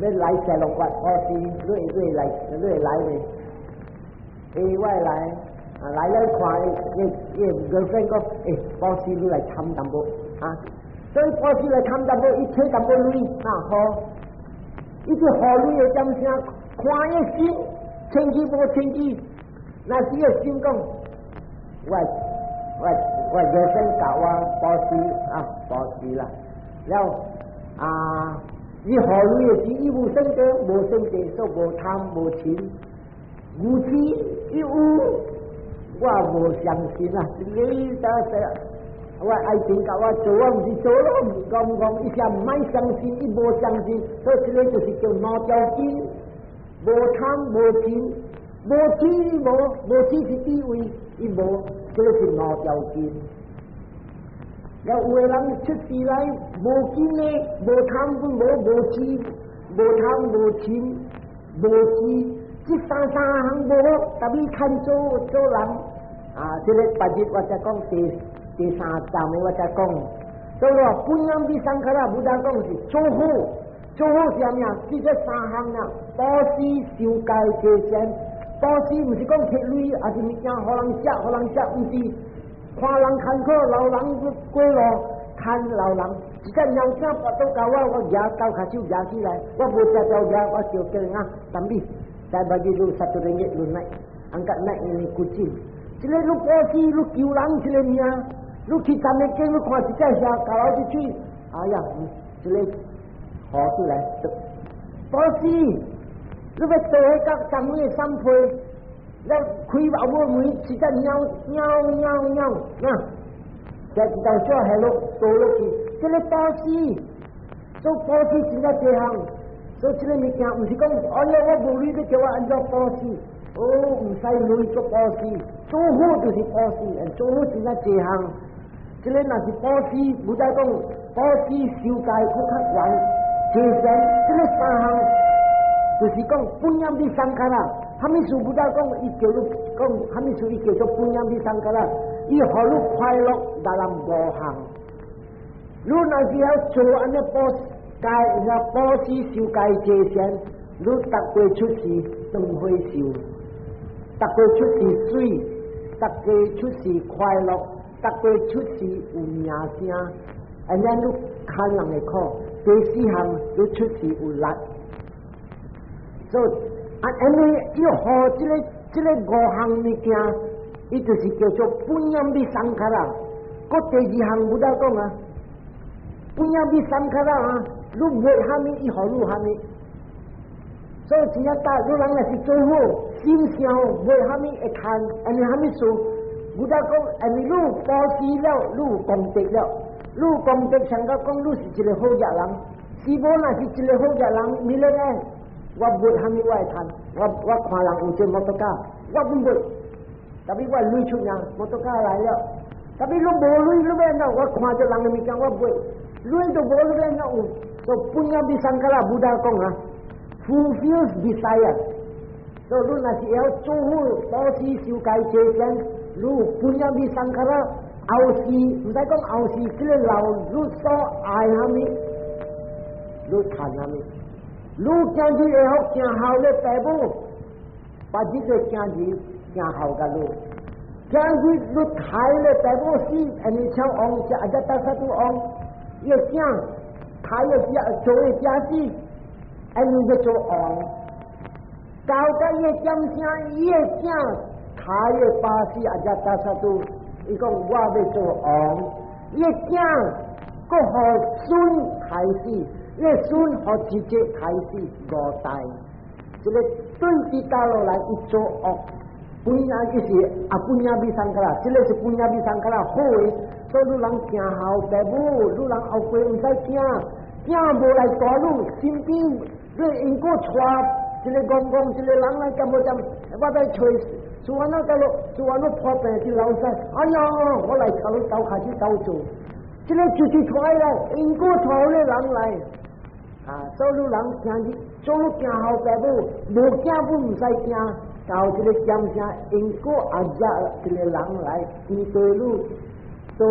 欲來雪隆國布施，你會來，你會來未？欸，我會來。啊，來了看，伊伊 girlfriend 講，欸，布施你來參淡薄啊，所以布施來參淡薄，伊摕淡薄鐳啊，好，伊去予鐳的點聲，看伊心清氣無清氣，若是伊心講，我 girlfriend 教我布施啊，布施啦，了啊，伊予鐳的時，伊無生氣，無生氣，所以無貪無嗔，無痴伊有。我無相信啊！你得我愛情共我做，我毋是做咯。講講伊啥毋愛相信，伊無相信，所以這個就是叫兩條筋，無貪無嗔，無痴無無痴是智慧，伊無，這個是兩條筋。了有的人出世來無見的，無貪無無痴，無貪無嗔無痴。這三三項無好，特別看做做人啊！這個別日我才講第三站的我才講，所以話 puñña 'bhisankhara，佛陀講是做好，做好是啥物啊？這個三項啊，布施、受戒、戒善。布施毋是講摕鐳，抑是物件予人食，予人食，毋是看人艱苦，老人過路牽老人，一隻貓仔跋倒共我，我舉斗跤手舉起來，我無食著舉，我就叫人啊，ambil。 Saya bagi lu RM1 lu naik angkat naik ini kucing. 這個你布施，你救人這個命，你去站的景，你看一隻蛇咬落一喙，哎呀，這個好出來。布施，你欲倒彼角昨暝的三批，你開後尾門，一隻貓貓貓貓，啊，這一道紙下落倒落去，這個布施，做布施真正這項。所以這個物件毋是講，哎呀，我無鐳，你叫我按怎布施？哦，毋使鐳做布施，做好就是布施，做好真正這項。這個若是布施，毋知講布施受戒閣較懸，這項這個三項，就是講 puñña 'bhisankhara。啥物事毋知講，伊叫你講啥物事，伊叫做 puñña 'bhisankhara。伊予你快樂，達人無項。你若是曉做按呢布施。戒那布施受戒戒善，你逐過出世斷火壽，逐過出世水，逐過出世快樂，逐過出世有名聲，按呢你牽人的苦。第四項你出世有力。所以啊，因為伊予這個五項物件，伊就是叫做 puñña 'bhisankhara。閣第二項無得講啊，puñña 'bhisankhara 啊。你欲啥物，伊予你啥物。所以真正大，你人若是做好，心想欲啥物會趁，因為啥物事？無得講，因為你布施了，你有功德了，你有功德，像甲講你是一個好額人。是無若是一個好額人，咪咧咧，我欲啥物我會趁，我看人有這摩托卡，我毋欲，特別我鐳出爾，摩托卡來了，特別你無鐳，你欲按怎？我看著人的物件，我欲，鐳都無，你欲按怎有？所以 puññabhisaṅkhāra Buddha 講啊，fulfills desire。所以你若是會曉做好布施受戒戒行，你 puññabhisaṅkhāra 後世毋使講後世，這個老你所愛啥物，你趁啥物？你今日會曉行孝咧爸母，別日個今日行孝佮你。今日你刣咧爸母死，按呢像王只阿只大薩都王，伊個囝刣個只做個囝子，按呢欲做王。到甲伊個點聲，伊個囝刣個爸死阿只大薩都，伊講我欲做王，伊個囝閣予孫刣死，伊個孫予姐姐刣死五代，這個對佇倒落來伊做惡。puñña 就是 apuññabhisaṅkhāra，這個是 puññabhisaṅkhāra 好的，所以你人行孝爸母，你人後輩毋使驚，驚無來帶你身邊，你因果帶一個公公一個人來幹無點，我在揣做安怎到落，做安怎破病去老師，哎呀，我來頭你兜開始兜做，這個就是帶來因果帶個人來，啊，所以你人行去做你行孝爸母，無驚不毋使驚。到這個點聲，因果阿只一個人來，伊對你，對，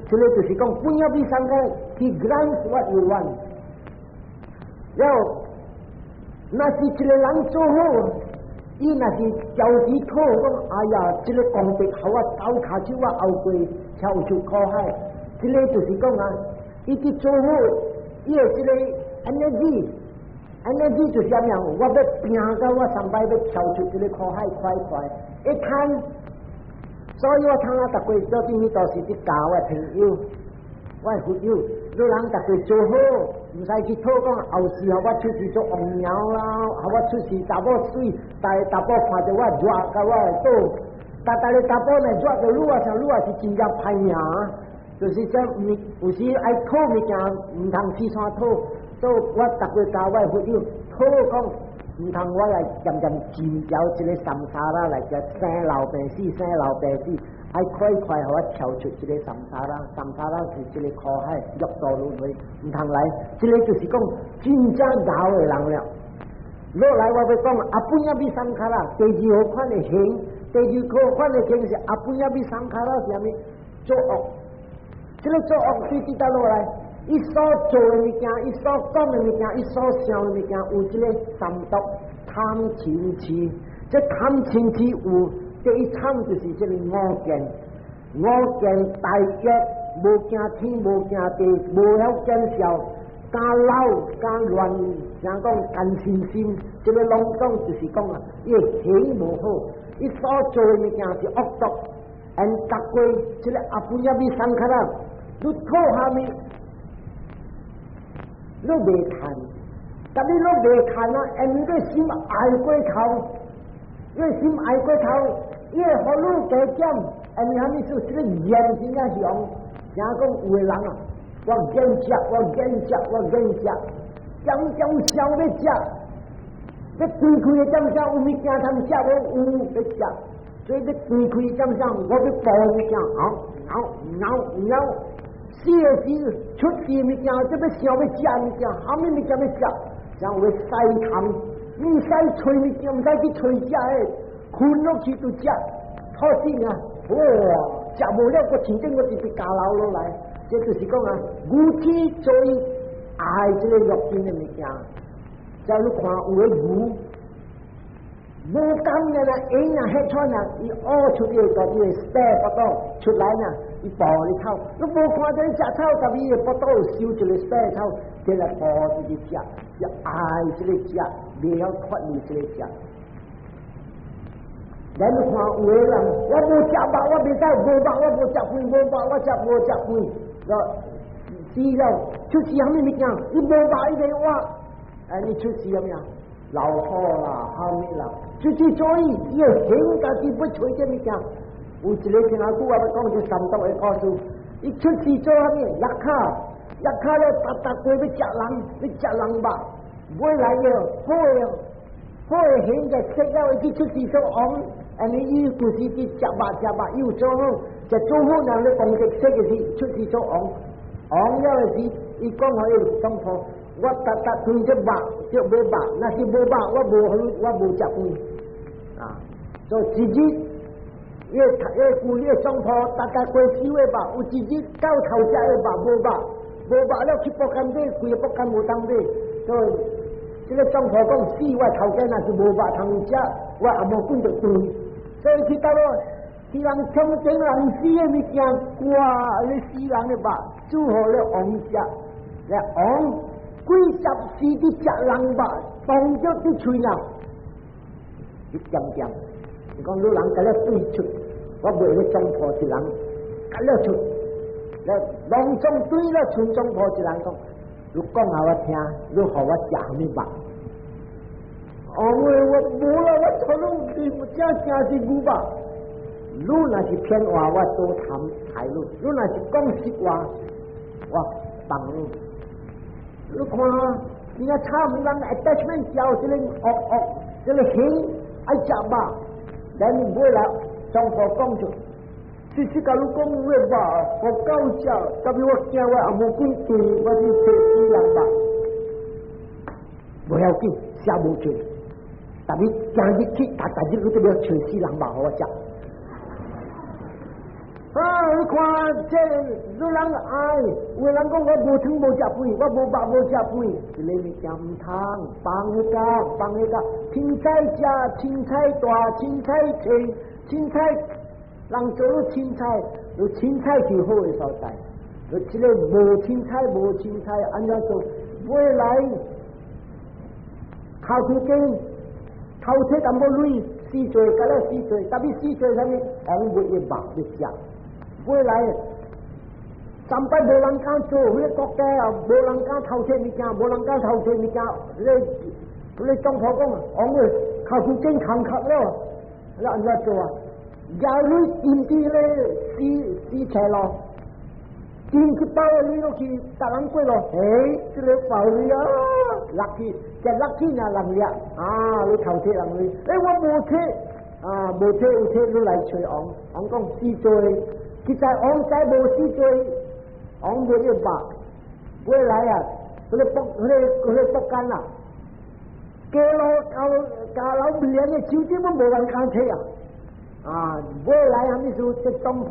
這個就是講，puññabhisaṅkhāra，he grants what you want。然後，若是一個人做好，伊若是交錢討講，哎呀，這個功德予我兜跤手，我後過跳出苦海。這個就是講啊，伊去做好，伊的這個 energy。energy 就是啥物啊？我欲拼到我三擺欲跳出這個苦海快快，一趁，所以我通啊，逐過做陣物都是佇教我朋友，我的朋友，你人逐過做好，毋使去討講後世予我出世做王鳥啦，予我出世查某媠，但查甫看著我熱甲我會倒，逐逐个查甫呢熱著愈啊，像愈啊是真正歹命，就是這物有時愛討物件，毋通四散討。所以我逐過教我的朋友，討講毋通我來漸漸進入這個 saṃsāra 來這生老病死，生老病死，愛快快予我跳出這個 saṃsāra，saṃsāra 是這個苦海，六道輪迴，毋通來，這個就是講真正𠢕的人了。落來我欲講 apuññabhisaṅkhāra，第二號款的行，第二號款的行是 apuññabhisaṅkhāra 是啥物？做惡，這個做惡對佇倒落來。伊所做的物件，伊所講的物件，伊所想的物件，有這個三毒貪嗔癡。這貪嗔癡有第一慘就是這個我見，我見大欲，無驚天，無驚地，無曉見笑，敢老敢亂，像講貪嗔心，這個攏總就是講啊，伊的行無好，伊所做的物件是惡毒，因逐過這個 apuññabhisaṅkhāra，你討啥物？你袂趁，但你攏袂趁啊！因為你心愛過頭，你心愛過頭，伊會予你加減，因為啥物事？這個緣真正強，聽講有的人啊，我願食，我願食，我願食，點點想欲食，欲開開的點聲有物件通食無？有欲食，所以欲開開點聲，我欲補物件，咬咬咬咬。死的時出事物件，這欲想欲食物件，啥物物件欲食，像有的曬蟲，毋使揣物件，毋使去揣食的，睏落去就食，好死啊！哇，食無了，我前頂我直直加流落來，這就是講啊，牛天最愛這個肉身的物件，只你看有的牛，無甘的啦，嬰啊，血穿啊，伊嘔出去個伊個屎腹肚出來呢。伊抱你草，你無看著伊食草，但伊個腹肚有收一個屎草，這來抱這個食，就愛這個食，袂曉脫離這個食。咱看有的人，我無食肉，我袂使無肉，我無食飯，無肉我食無食飯，死了出事啥物物件？伊無肉伊袂活，哎，你出事啥物啊？老虎啦，啥物啦？出去做伊，伊會行家己欲揣這物件。有一個聽阿久我欲講這三毒的故事，伊出世做啥物？Yakkha，yakkha 了，逐逐過欲食人，欲食人肉，尾來了好的，好的行就食了，伊去出世做王，按呢伊就是去食肉食肉，伊有做好，食做好人咧功德說的是出世做王，王了的時，伊講予伊總鋪，我逐逐頓這肉就無肉，若是無肉，我無我無食飯啊。所以一日，伊個舊年總鋪逐逐過燒的肉，有一日到頭食的肉無肉，無肉了去博間買，規個博間無通買。所以這個總鋪講死我頭家若是無肉通食，我也無管就斷。所以去到咯，去人從前人死的物件，掛咧死人的肉，煮予咧王食，咧王幾十時佇食人肉，當作佇喙啊，一點點。你講你人共你對出，我袂咧總鋪一人共你出，咧攏總對了賰總鋪一人講，你講予我聽，你予我食啥物肉？哦，我無啦，我頭攏是正正是牛肉。你若是騙話，我倒談害你；你若是講實話，我幫你。你看，你若慘人 attachment 交這個惡惡，這個形愛食肉，咱尾來總鋪講出，實實共你講話肉，我夠食，特別我驚我也無管斷，我去揣死人肉，無要緊，寫無罪。但你今日去，逐逐日你都欲揣死人肉予我食。啊！你看這你人愛，有的人講我無湯無食飯，我無肉無食飯，這個物件毋通，放彼個，放彼個，凊彩食，凊彩大，凊彩穿，凊彩人做你凊彩，你凊彩是好的所在。你這個無凊彩無凊彩，按怎做？未來頭殼頂頭提淡薄鐳，死罪，共了死罪，特別死罪啥物？王欲的肉欲食。未來三擺無人敢做，彼個國家啊，無人敢偷竊物件，無人敢偷竊物件。你你總鋪講，王喂，頭殼頂空殼了，你按怎做啊？舉鐳金佇咧死死車路，金一包的鐳落去，逐人過路，欸，這個包鐳啊，落去，食落去爾人掠，啊，你偷竊人鐳，欸，我無提，啊，無提有提，你來揣王，王講死罪。其實王知無死罪，王袂一百，未來啊，彼個國、彼個彼個國間啊，街路交交樓連的手指攏無人敢提啊！啊，未來啥物事？這總鋪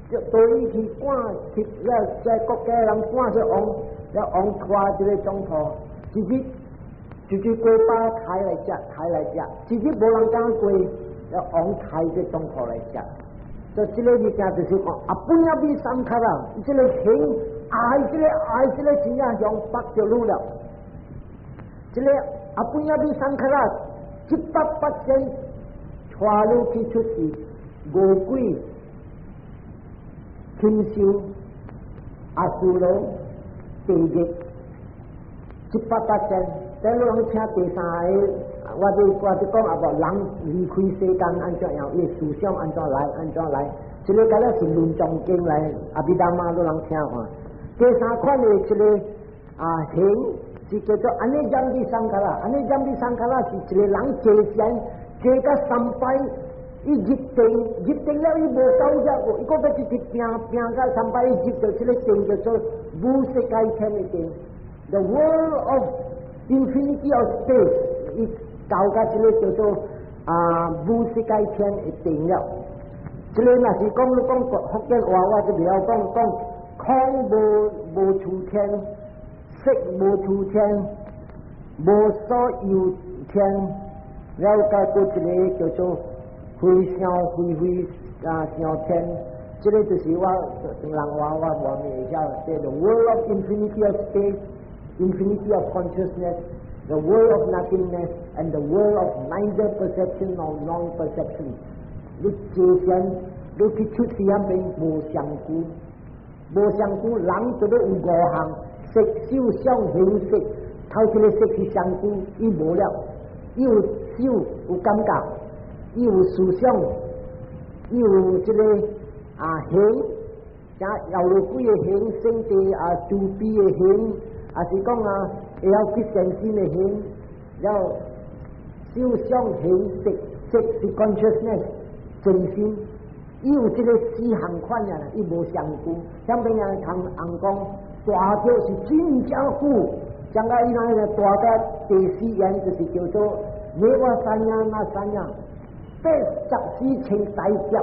就對伊去趕去了，這國家人趕出王，了王拖這個總鋪，一日一隻雞巴抬來食，抬來食，一日無人敢過，了王抬這總鋪來食。所以這個物件就是講，啊，アපුඤ්ඤ ਭි සංඛාරා，這個形愛這個愛這個真正向縛著你了。這個アපුඤ්ඤ භි සංඛාරා 100%帶你去出世，餓鬼、禽獸、阿修羅、地獄，100%。等你攏聽第三個。我佇我佇講啊，無人離開世間按怎樣，伊思想按怎來，按怎來，這個敢若是論藏經來，阿毗達摩都人聽看。第三款的這個啊行是叫做අනෙජ්ජම්භි සංඛාරා。අනෙජ්ජම්භි සංඛාරා是一個人坐禪坐甲三擺，伊入定入定了，伊無到遮個，伊閣欲直直拼拼甲三擺，伊入到這個定叫做無色界天的定，The world of infinity of space，伊到甲這個叫做啊無色界天的定了。這個若是講你講福建話，我就袂曉講講空無無處天，色無處天，無所有天，了解過一個叫做非想非非啊想天，這個就是我唐人話我無會曉，這個 world of infinity of space, infinity of consciousness, the world of nothingness, and the world of neither perception nor non-perception。你坐禪，你去出世遐邊無相顧，無相顧，人就欲有五項，色、受、想、行、識，頭一個色是相顧，伊無了，伊有受有感覺，伊有思想，伊有這個啊行，像猶如幾個行，聖地啊慈悲的行，還是講啊會曉去善心的行，了受想行識，識是 consciousness。真心，伊有這個四項款啊，伊無相顧。像別人通人講，大著是真正久，將個伊那個大個第四緣就是叫做內瓦三亞那三亞，84千大劫，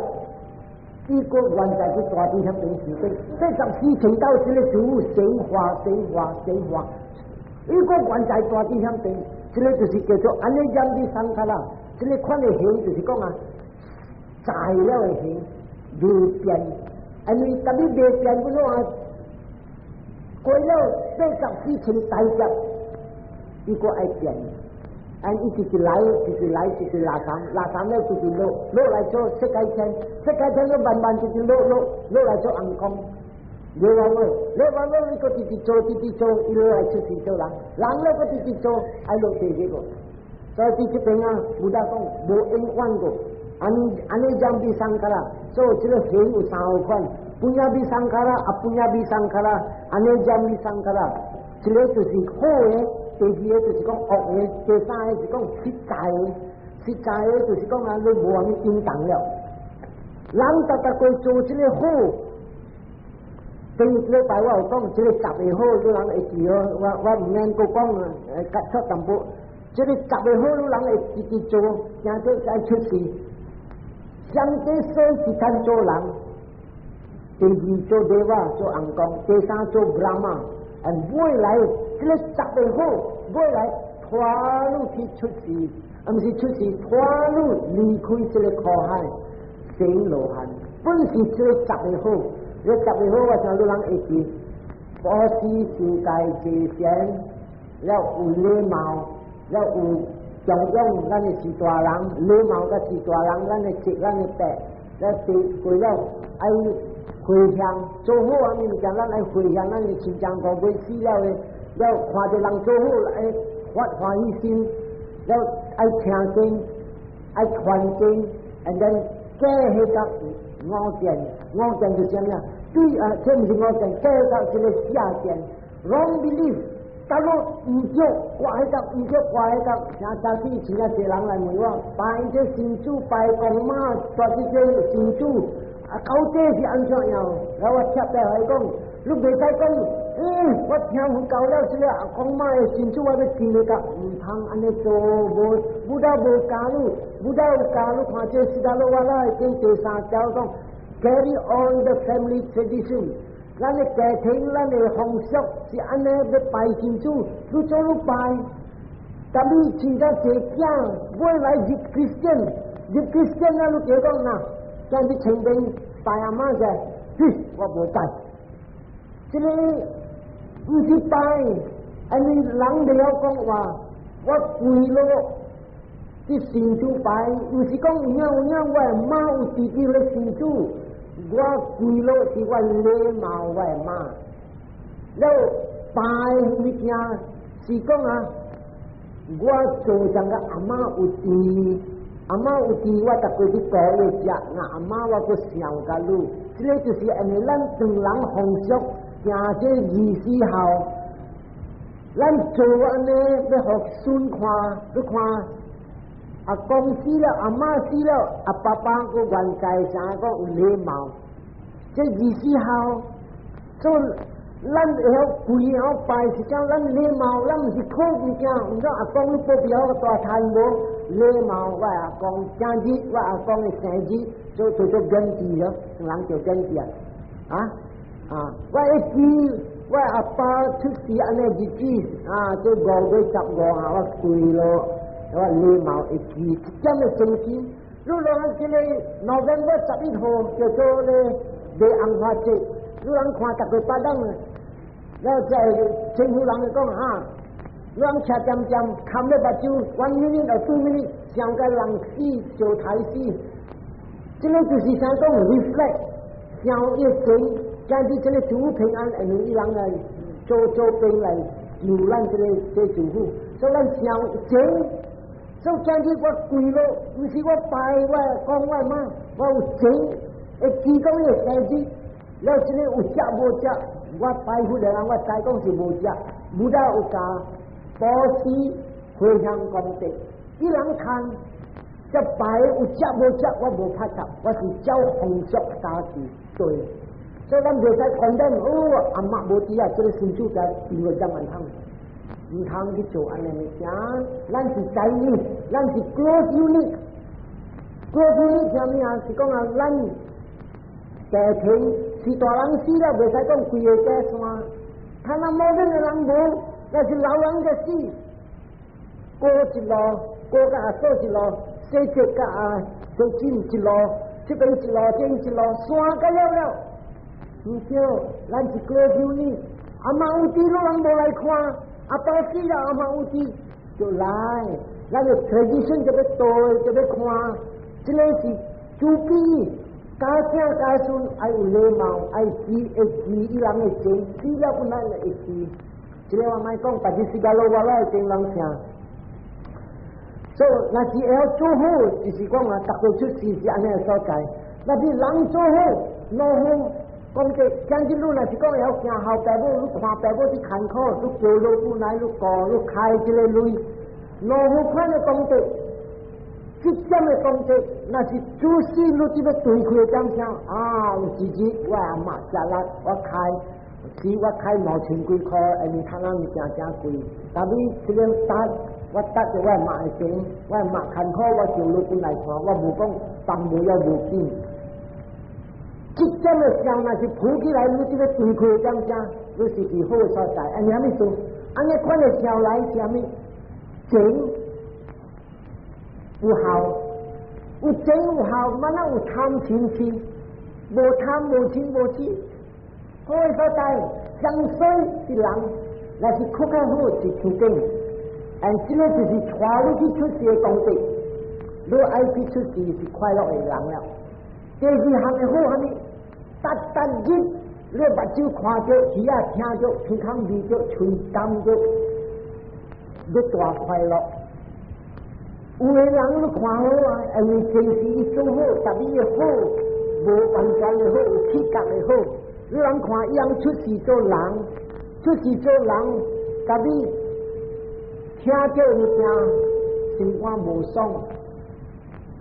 伊個原在去大地遐邊時頂，八十四千到這個主升華升華升華，伊個原在大地遐邊，這個就是叫做アネジャンビ サンカラ，這個款的行就是講啊，在了的行未變，因為特別未變不啷啊，過了八十四千大劫，伊個愛變。按伊直直來，直直來，直直垃圾，垃圾了直直落，落來做色界天，色界天又慢慢直直落落落來做尪公，落完落，落完落，伊閣直直做，直直做，伊落來出世做人，人了閣直直做，愛落地獄個。所以佇這邊啊，Buddha 講無永遠個，按按呢這樣比桑卡啦，所以這個行有三個款，පුඤ්ඤābhi サンカラ，アපුඤ්ඤābhi サンカラ，アネジャンビサンカラ，這個就是好的。第二個就是講惡的，第三個是講實在的，實在的就是講啊，你無啥物叮當了。人逐逐過做這個好，頂禮拜我有講這個十個好，你人會記哦。我毋免閣講啊，夾出淡薄。這個十個好，你人會直直做，驚到再出事。上帝說是咱做人，第二做デワ做尪公，第三做 Brahma。未來這個十個好，未來拖你去出世，啊，毋是出世，拖你離開這個苦海，成羅漢。本是這個十個好，這十個好我想你人會記，布施受戒濟善，了有禮貌，了有教養，咱的是大人，禮貌佮是大人，咱的侄，咱的伯，了第過了愛回向做好啊！物件，咱愛回向咱的親像五鬼死了的，了看著人做好，愛發歡喜心，了愛聽經，愛傳經，and then 加彼個五見，五見就是啥物啊？對啊，這毋是五見，加彼個這個邪見，wrong belief，假如毋對，掛彼個毋對，掛彼個，像早起真正濟人來問我，拜這神主，拜公媽，拜這個神主。啊，到底是按怎樣？然後我貼來伊講，你袂使講，我聽佛教了，這個阿公媽的神主，我欲敬你個，毋通按呢做，無，Buddha 無教你，Buddha 有教你看這釋迦羅瓦拉的第三條講，carry on the family tradition，咱的家庭，咱的風俗是按呢欲拜神主，你做你拜，但你真正濟囝，未來入 Christian，入 Christian 啊，你就講吶。將啲清明拜阿媽嘅，哼，我無拜。這個毋是拜，因為人袂曉講話，我跪落去神主拜，毋是講有影有影，我的媽有自己咧神主，我跪落是我禮貌我的媽。了拜物件是講啊，我做上個阿媽有智。阿媽有智，我逐過去顧伊食，那阿媽我閣想共你，這個就是因為咱唐人風俗，行這二十四孝，咱做按呢欲予孫看，你看，阿公死了，阿媽死了，阿爸爸閣原在啥個有禮貌，這二十四孝，做咱會曉跪曉拜是講咱禮貌，咱毋是靠物件，毋講阿公你保庇我大餐無？禮貌，我阿公生日，我阿公的生日，做做做免治咯，人叫免治啊，啊啊！我會記我阿爸出世按呢日子啊，這5月15啊，我跪咯，我禮貌會記一點的精神。你講這個 November 11號叫做咧賣紅花節，你人看逐個別人，然後在政府人會講啊。人車點點，含咧目睭，one minute or 2 minute，上個人死就抬死，這個就是啥講 reflect，想一情，將啲這個政府平安，因為伊人來做做兵來救咱這個這政府，所以咱想情，所以今日我跪落，毋是我拜我講我媽，我有情，會記講伊個生日，了這個有食無食，我拜佛的人我知講是無食，Buddha 有教。布施回向功德，伊人看這拜有食無食，我無拍答，我是照風俗家事對，所以咱袂使講緊哦，阿媽無佇啊，這個神主在因為這樣通。毋通去做按呢物件。咱是知影，咱是 close unit。close unit 啥物啊？是講啊，咱家庭是大人死了，袂使講規个家山。他那無恁的人無，那是老人嘅死。過一路，過甲阿嫂一路，細節甲阿小姊一路，這邊一路，這邊一路，散甲了了。毋對，咱是 close unit。阿媽有佇，老人無來看，阿爸死了，阿媽有佇就來。咱的 tradition 就欲對，就欲看，這个是慈悲，家囝家孫愛有禮貌，愛記會記伊人的情，死了本來就會記。這个我莫講，別日時間落我來聽人聽。所以，若是會曉做好，就是講啊，逐個出世是按呢所在。若是人做好，老好，講這講這你若是講會曉行孝爸母，你看爸母佇艱苦，你叫老母來，你顧，你開這個鐳，老好款的功德，這點的功德，若是主死你這個對開點聲啊，有一日我阿媽食力，我開，是我開兩千幾箍，因為他那物件誠貴，但是這個搭。我搭著我媽的錢，我媽艱苦，我叫老本來看，我無講幫無要無緊。這點的聲若是浮起來，你這個對開點聲，你是佇好的所在。按呢啥物事？按呢款的聲來是啥物？情有孝，有情有孝，嘛哪有貪嗔痴？無貪無嗔無痴，好的所在，上衰是人，若是較較好是天頂。但這个就是帶你去出世的功德，你愛去出世是快樂的人了。第二項的好，啥物？逐逐日你目睭看著，耳仔聽著，鼻孔聞著，喙感著，你大快樂。有的人你看好啊，因為前世伊做好，特別的好，無完全的好，有氣格的好。你人看伊人出世做人，出世做人，特別聽著物件，心肝無爽。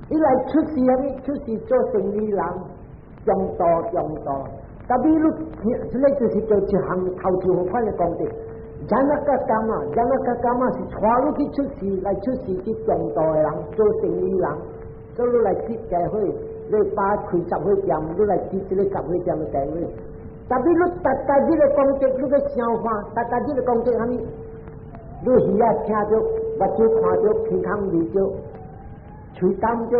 伊來出世啥物？出世做生意人，中道中道。特別你聽，這个就是做一項頭一號款的功德。Janaka kamma，janaka kamma 是帶你去出世，來出世去中道的人，做生意人，所以你來接家伙，你爸開雜貨店，你來接這个雜貨店的家伙。特別你逐逐日的功德，你欲想看，逐逐日的功德啥物？你耳仔聽著，目睭看著，鼻孔聞著，喙感著，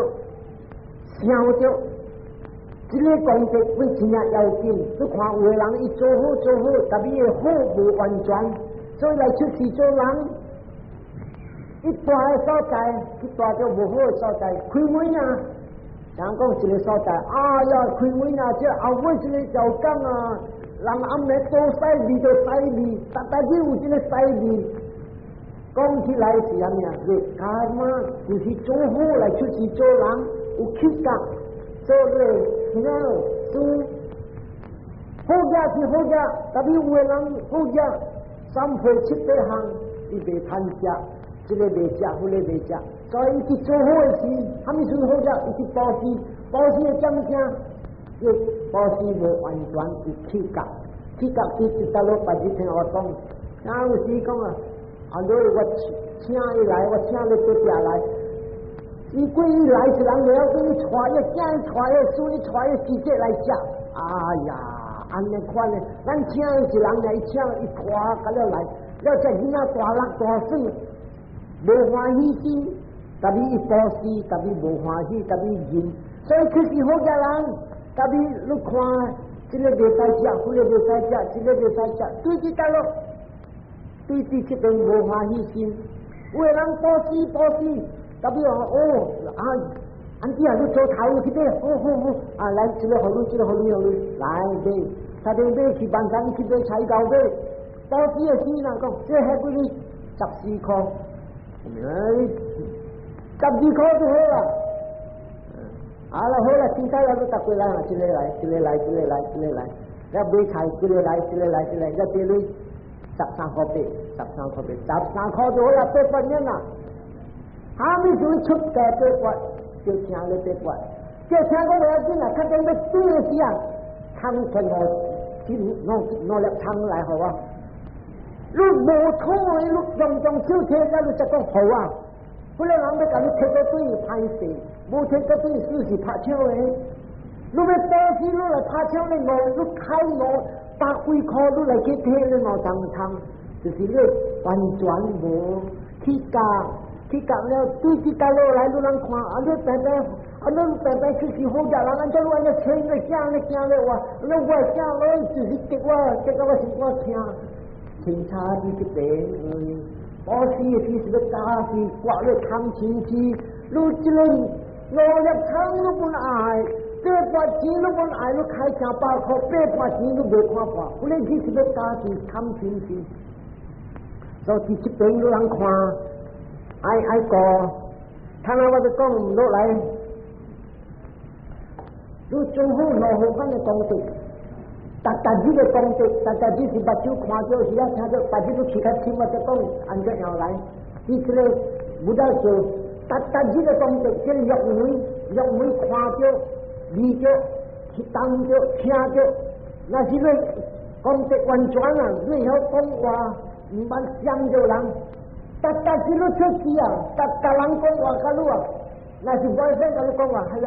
想著，這个功德會真正要緊。你看有的人伊做好做好，特別的好無完全，所以來出世做人，伊蹛的所在去蹛著無好的所在，開門啊！人講一个所在，哎呀，開門啊！這後尾這個條工啊，人暗暝倒屎味就屎味，逐逐日有這個屎味。講起來是啥物啊？是 karma，就是做好來出世做人，有氣格，做個什麼做好額是好額，特別有的人好額，三歲七八項，伊袂貪食，這个袂食，彼个袂食，所以伊去做好的事，啥物算好額？伊去布施，布施的點聲，伊布施無完全有氣格，氣格佇一搭落，別日聽我講，啊有時講啊。啊！你我請伊來，我請你隔壁來。伊過伊來是人了，叫你帶伊囝，帶伊孫，伊帶伊姐姐來食。哎呀，按呢款呢，咱請伊一人來，伊請伊帶甲了來，了這囡仔大力大細，無歡喜心，特別伊布施，特別無歡喜，特別忍，所以佢是好嘅人。特別你看，這个袂使食，彼个袂使食，這个袂使食，對佇倒落，對佇這邊無歡喜心。有的人布施布施，特別話哦啊，auntie 啊，你做頭去買，好好好，啊來，這個予你，這個予你，予你，來買，他哋買去辦公去買菜糕買，布施的時人講，這還幾你14箍，哎，12箍就好啦。啊啦好啦，凊彩來，你逐過來，這个來，這个來，這个來，這个來，了買菜，這个來，這个來，這個來，了這裡13塊8，13塊8，13塊就好啦，800年啦。啥物時陣出家八法，就聽咧八法，就聽講無要緊啦，較緊欲對的時啊，空出五兩兩粒葱來予我。你無討的，你用用手提，那你才講好啊！彼個人欲共你提倒轉歹勢，無提倒轉死是拍手的。你欲布施，你來拍手咧五，你開500幾箍，你來去提咧5層層，就是你完全無去教，去教了對這個落來，你通看，啊你白白，啊你白白出是好額人，按怎你按呢揣你驚咧驚咧話，你我驚落就是激我，激到我心肝疼。清查佇這邊，布施的時是欲加持，掛咧貪嗔痴，你這個5粒蔥你本愛，八百錢你本愛，你開100箍，800錢你袂看破，你只是欲加持貪嗔痴。所以佇這邊你通看，愛愛過，睇下我就講毋落來，你做好兩好款的功德。逐逐日的功德，逐逐日是目睭看著，耳仔聽著，別日你去較深，我才講按怎樣來。佇這個無得做，逐逐日的功德，這個玉梅，玉梅看著、聞著、動著、聽著，若是你功德完全啊，你會曉講話，毋捌傷著人。逐逐日你出去啊，逐逐人講話佮你啊，若是外省共你講話，